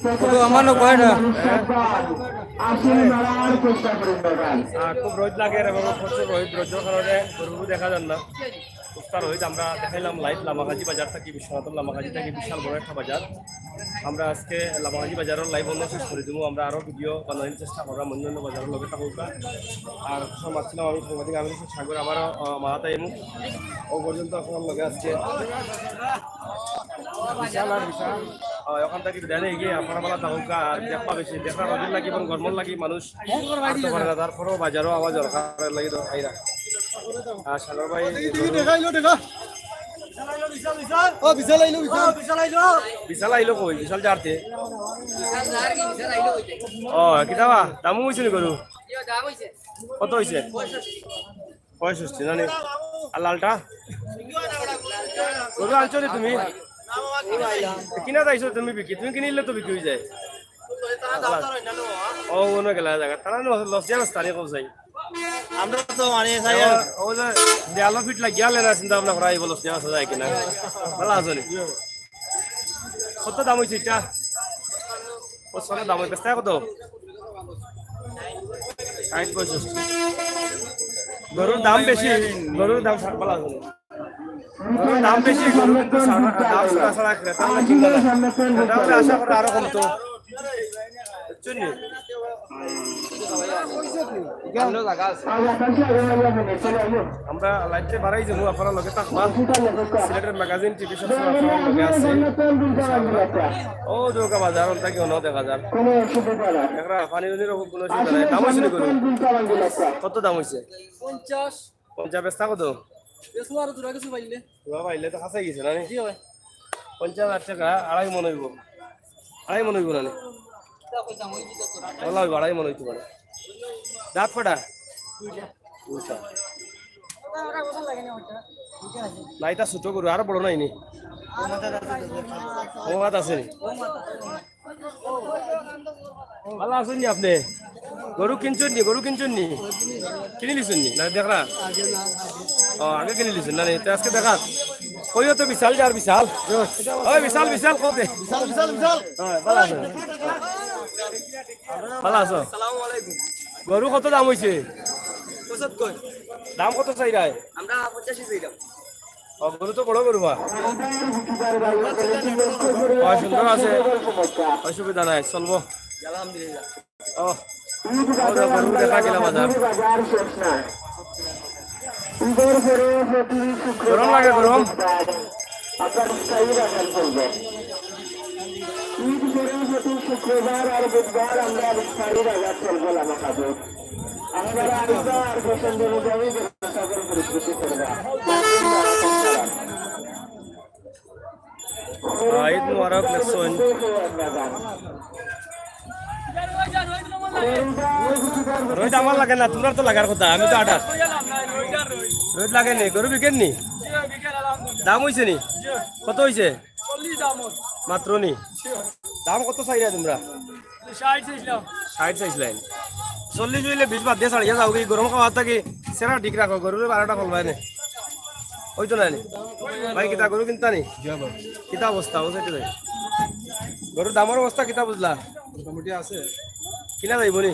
আর আমার নৌকা হয় না। আর খুব রোদ লাগে রে বাবা, প্রচুর রোদ, রোদের কারণে গরু দেখা যার না। উস্তাদ রোহিত, আমরা দেখাইলাম লাইভ লামাকাজি বাজার থাকি, বিশ্বনাথর লামাকাজি থাকি, বিশাল বড় একটা বাজার। আমরা আজকে লামাকাজি বাজারর লাইভ অন্য শেষ করি দিমু। আমরা আরো ভিডিও বানানোর চেষ্টা করলাম অন্য অন্য বাজারর লগে থাকুক। আর সব মাতছিলাম আমি সাংবাদিক আমি সাগর, আবারও, আহ, মারাতে এমু। ও পর্যন্ত আপনার লগে আজকে বিশাল আর বিশাল। আহ, ওখান থেকে দেন এগিয়ে আপনারা ভালো থাকুক। আর দেখা বেশি, দেখা রোদের লাগি এবং গরমর লাগি মানুষ আর তো পারে না, তারপরেও বাজারও আওয়া দরকার লাগি দরকার। আর সাগর ভাই, দেখা, দেখা। ও, বিশাল আইলো, বিশাল। বিশাল আইলো কই? বিশাল জারতে। ও, কিতা বা? দামও অইছে নি গরু? কত অইছে? পঁয়ষট্টি না নি? আর লালটা? গরু আনছো নি তুমি? কিনা যাইছো তুমি বিকি? তুমি কিনিলে তো বিকি অই যায়। ও, অন্য গেলা জাগা। তারা লস দিয়া রাস্তা নিয়ে কোথায়? আমরা তো মানে চাই আর ও, ও যে দেয়ালো ফিট লাগিয়া লেনা চিন্তা ভাবনা করা, এই বলো, দেওয়া যায় কিনা? ভালো আছো নি? কত দাম অইছে এটা? কত দাম অইছে? বেচতা কত? ষাইট পঁয়ষট্টি। গরুর দাম বেশি, গরুর দাম সা-, ভালো আছো নি? গরুর দাম বেশি, গরু কিন্তু সারা, দাম সারা সারা ক্রেতা অনেক কিনবে না। ক্রেতা অনেক আশা করে আরো কমতো। বুঝছইন নি? আমরা লাইভটা বাড়াই যাবো, আপনারা লগে থাকবা। সিলেটের ম্যাগাজিন টিভি সবসময় আপনারা লগে আছে। ও দুর্গা বাজার, ওটা কি অন্য দেখা যার? একটা পানি উনির ওপর কোনো অসুবিধা নাই। দাম অইছে নি গরু? কত দাম অইছে? পঞ্চাশ। পঞ্চাশ বেচতা কত? বেচবো আরো দুরা কিছু পাইলে। দুরা পাইলে তো খাসাই গেছে না নি? জি ভাই। পঞ্চাশ হাজার টাকা আড়াই মন অইবো। আড়াই মন অইবো না নি? ওলা অইবো, আড়াই মন অইতো পারে। দাঁত কয়টা? দুইটা। না, এটা ছোট গরু, আরো বড় নাই নি? ও মাত আছে নি? ভালো আছইন নি আপনে? গরু কিনছইন নি? গরু কিনছইন নি? কিনি লিছইন নি? না, দেখরা? ও, আগে কিনি লিছইন না নি? তো আজকে দেখা। কইও তো বিশাল জার বিশাল। ওই বিশাল, বিশাল, কও দে। বিশাল, বিশাল, বিশাল। হ্যাঁ, ভালো আছো? ভালো আছো? আসসালামু আলাইকুম। গরু কত দাম অইছে? পঁচাত্তর। দাম কত চাইরায়? আমরা পঁচাশি চাইরাম। ও, গরু তো বড় গরু বা। ও, সুন্দর আছে। অসুবিধা নাই, চলবো। আলহামদুলিল্লাহ। ও, ও, গরু দেখা গেল বাজার। গরম লাগে, গরম। আহ, ঈদ মুবারক, লেখছইন। রোহিত আমার লাগে না, তোমরার তো লাগার কথা, আমি তো আঠাশ। রোহিত লাগে নি, গরু বিকের নি? দাম অইছে নি? কত অইছে? মাত্র নি? দাম কত চাইরা তোমরা? ষাইট চাইছিলাম। ষাইট চাইছিলাম। চল্লিশ অইলে বিশ বাদ দিয়া ছাড়িয়া যাও, কি গরম খাওয়া থাকি সেরা ঠিক রাখো, গরুরে বারোটা ফলবায় নে। অইতো না নি? ভাই, কিতা গরু কিনতা নি? জি ভাই। কিতা অবস্থা? ও সাইডে যাই। গরুর দামর অবস্থা কিতা বুঝলা? মোটামুটি আছে। কিনা যাইবো নি?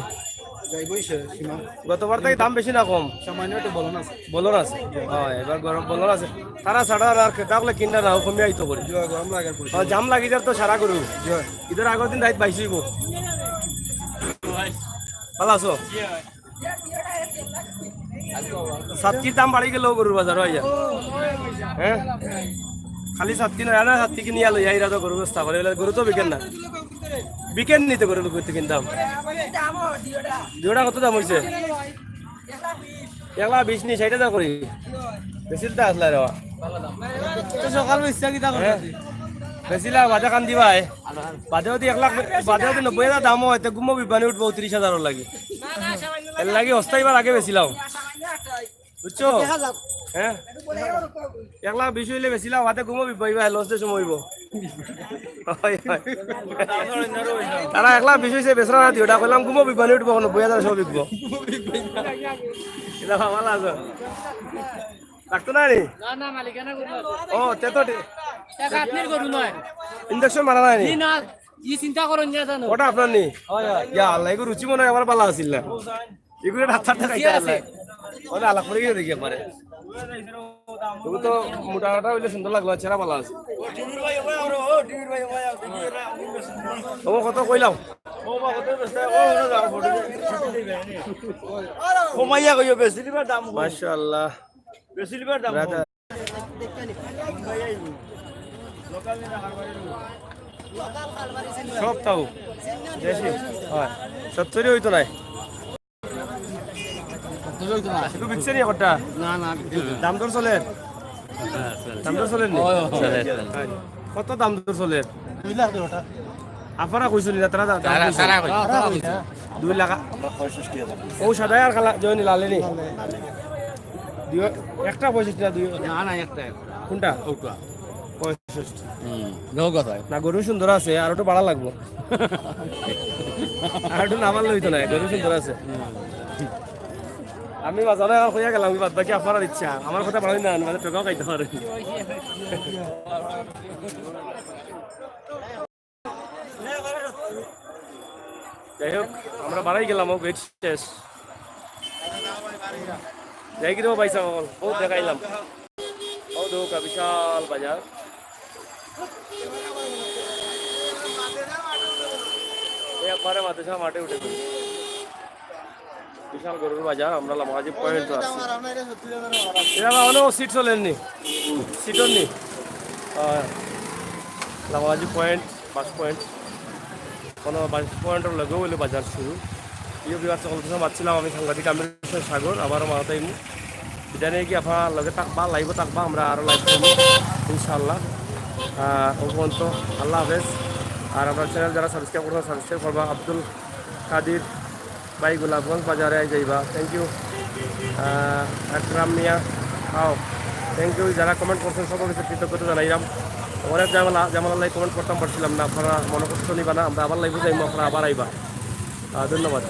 যাইবই সে, সীমা। গতবার থাকি দাম বেশি না কম? সামান্য একটু বলন আছে। বলন আছে? হ্যাঁ, এবার গরম বলন আছে। তারা ছাড়া আর ক্রেতা অকলে কিনরা না, কমে আইতো করি। জি ভাই, গরম লাগে আর কি। হ্যাঁ, জাম লাগি যার তো সারা গরু। জি ভাই। ঈদর আগর দিন রাইত বাইশ অইবো। ভালো আছো? সাতকির দাম বাড়ি গেল গরুর বাজার অইয়া। হ্যাঁ? খালি ছাত্তি নয়, আনা ছাত্তি কিনিয়া লইয়া ইরা তো গরু ব্যবস্থা করে, গরু তো বিকেন না। বিকেন নিতে গরু করতে কিনতাম। জোড়া কত দাম হইছে? এক লাখ বিশ নি, ষাইট হাজার করি। বেশি তো আসলে রে। তো সকাল বেশি কিতা করে? হ্যাঁ। বেশি লাখ বাদে কান দিবায়। বাদে যদি এক লাখ, বাদে যদি নব্বই হাজার দাম হয়, তে ঘুমো বিবানি উঠবো তিরিশ হাজার লাগি। এর লাগি অস্থায়ী বার আগে বেশি লাও। বুঝছো? দেখা যাক। হ্যাঁ? এক লাখ বিশ হইলে বেশি লাও, বাদে ঘুমো বিবাই বা লস দে সময় হইব। হয়, হয়। তারা এক লাখ বিশ হইছে, বেচরা না দিও, ওটা কইলাম ঘুমো বিবানি উঠবো, কোনো বইয়া তারা সব বিকবো। এটা ভালো আছে। রাখতো না নি? না, না, মালিকানা গরু আছে। ও, তে তো ঠিক। টাকা আপনার গরু নয়। ইঞ্জেকশন মারা নাই নি? জি না, ই চিন্তা করুন না জানো। ওটা আপনার নি? হয়, হয়। ইয়া আল্লাহ, এগুলো রুচি মনে হয় আমার ভালো আছিল না। এগুলো ডাক্তার দেখাইতে আছে। ওটা আলাপ করে গিয়ে দেখি একবারে। তবু তো মোটা মোটা হইলে সুন্দর লাগলো, চেহারা ভালো আছে। ও, কত কইলাম? কমাইয়া কইও, বেশি লিবার দাম কম। মাশাআল্লাহ। বেশি লিবার দাম কম। ব্রাদার। সব তাও দেশি। হয়। সত্তরই হইতো নাই। একটু বিকছে নি একটা? না, না, বিকছে না। দাম দর চলের? হ্যাঁ, চলের। দাম দর চলের নি? হয়, হয়। চলের, চলের। হয়। কত দাম দর চলের? দুই লাখ দেড় ওটা। আফারা কইছইন না, তারা দাম তারা, কইছইন। তারা কইছইন, তারা কইছইন। দুই লাখ। ও সাদাই আর কালা, জয়নি লালে নি? দুই, একটা পঁয়ষট্টি না দুই? না, না, একটা, একটা। কোনটা? ওটা। পঁয়ষট্টি। হুম, লোক আছে। না, গরু সুন্দর আছে, আর একটু বাড়া লাগবো। আর একটু না বাড়লে হইতো না, গরু সুন্দর আছে। আমি বাজারে আর কইয়া গেলাম, বাদ বাকি আপনার ইচ্ছা। আমার কথা বাড়াই না, মানে টোকাও খাইতে পারে। যাই হোক, আমরা বাড়াই গেলাম, ও গেট শেষ। যাই কি দেবো পয়সা বল, ও দেখাইলাম। ও দেখো, বিশাল বাজার। এই একবারে মাদ্রাসা মাঠে উঠে গেল। বিশাল গরুর বাজার, আমরা লামাকাজি পয়েন্ট আছি। এরা অনেক সিট চলেননি, সিটর নি। আহ, লামাকাজি পয়েন্ট, বাস পয়েন্ট, কোনো বাস পয়েন্টর লগেও হইলে বাজার শুরু। প্রিয় ভিউয়ার্স, সকল কিছু মাতছিলাম আমি সাংবাদিক আমির হোসেন সাগর, আবারও মারাতাইমু। বিদায় নিয়ে কি আপনার লগে থাকবা, লাইভও থাকবা, আমরা আরও লাইভ করবো ইনশাআল্লাহ। আহ, ও পর্যন্ত আল্লাহ হাফেজ। আর আমার চ্যানেল যারা সাবস্ক্রাইব করবা, সাবস্ক্রাইব করবা। আব্দুল কাদির ভাই গোলাপগঞ্জ বাজারে আই যাইবা, থ্যাংক ইউ। আহ, আকরাম মিয়া, আও, থ্যাংক ইউ। যারা কমেন্ট করছেন সকলকে কৃতজ্ঞতা জানাইলাম। অনেক ঝামেলা, ঝামেলা লাই কমেন্ট করতাম পারছিলাম না, আপনারা মনে কষ্ট নিবা না, আমরা আবার লাইভে যাইবো, আপনারা আবার আইবা। আহ, ধন্যবাদ।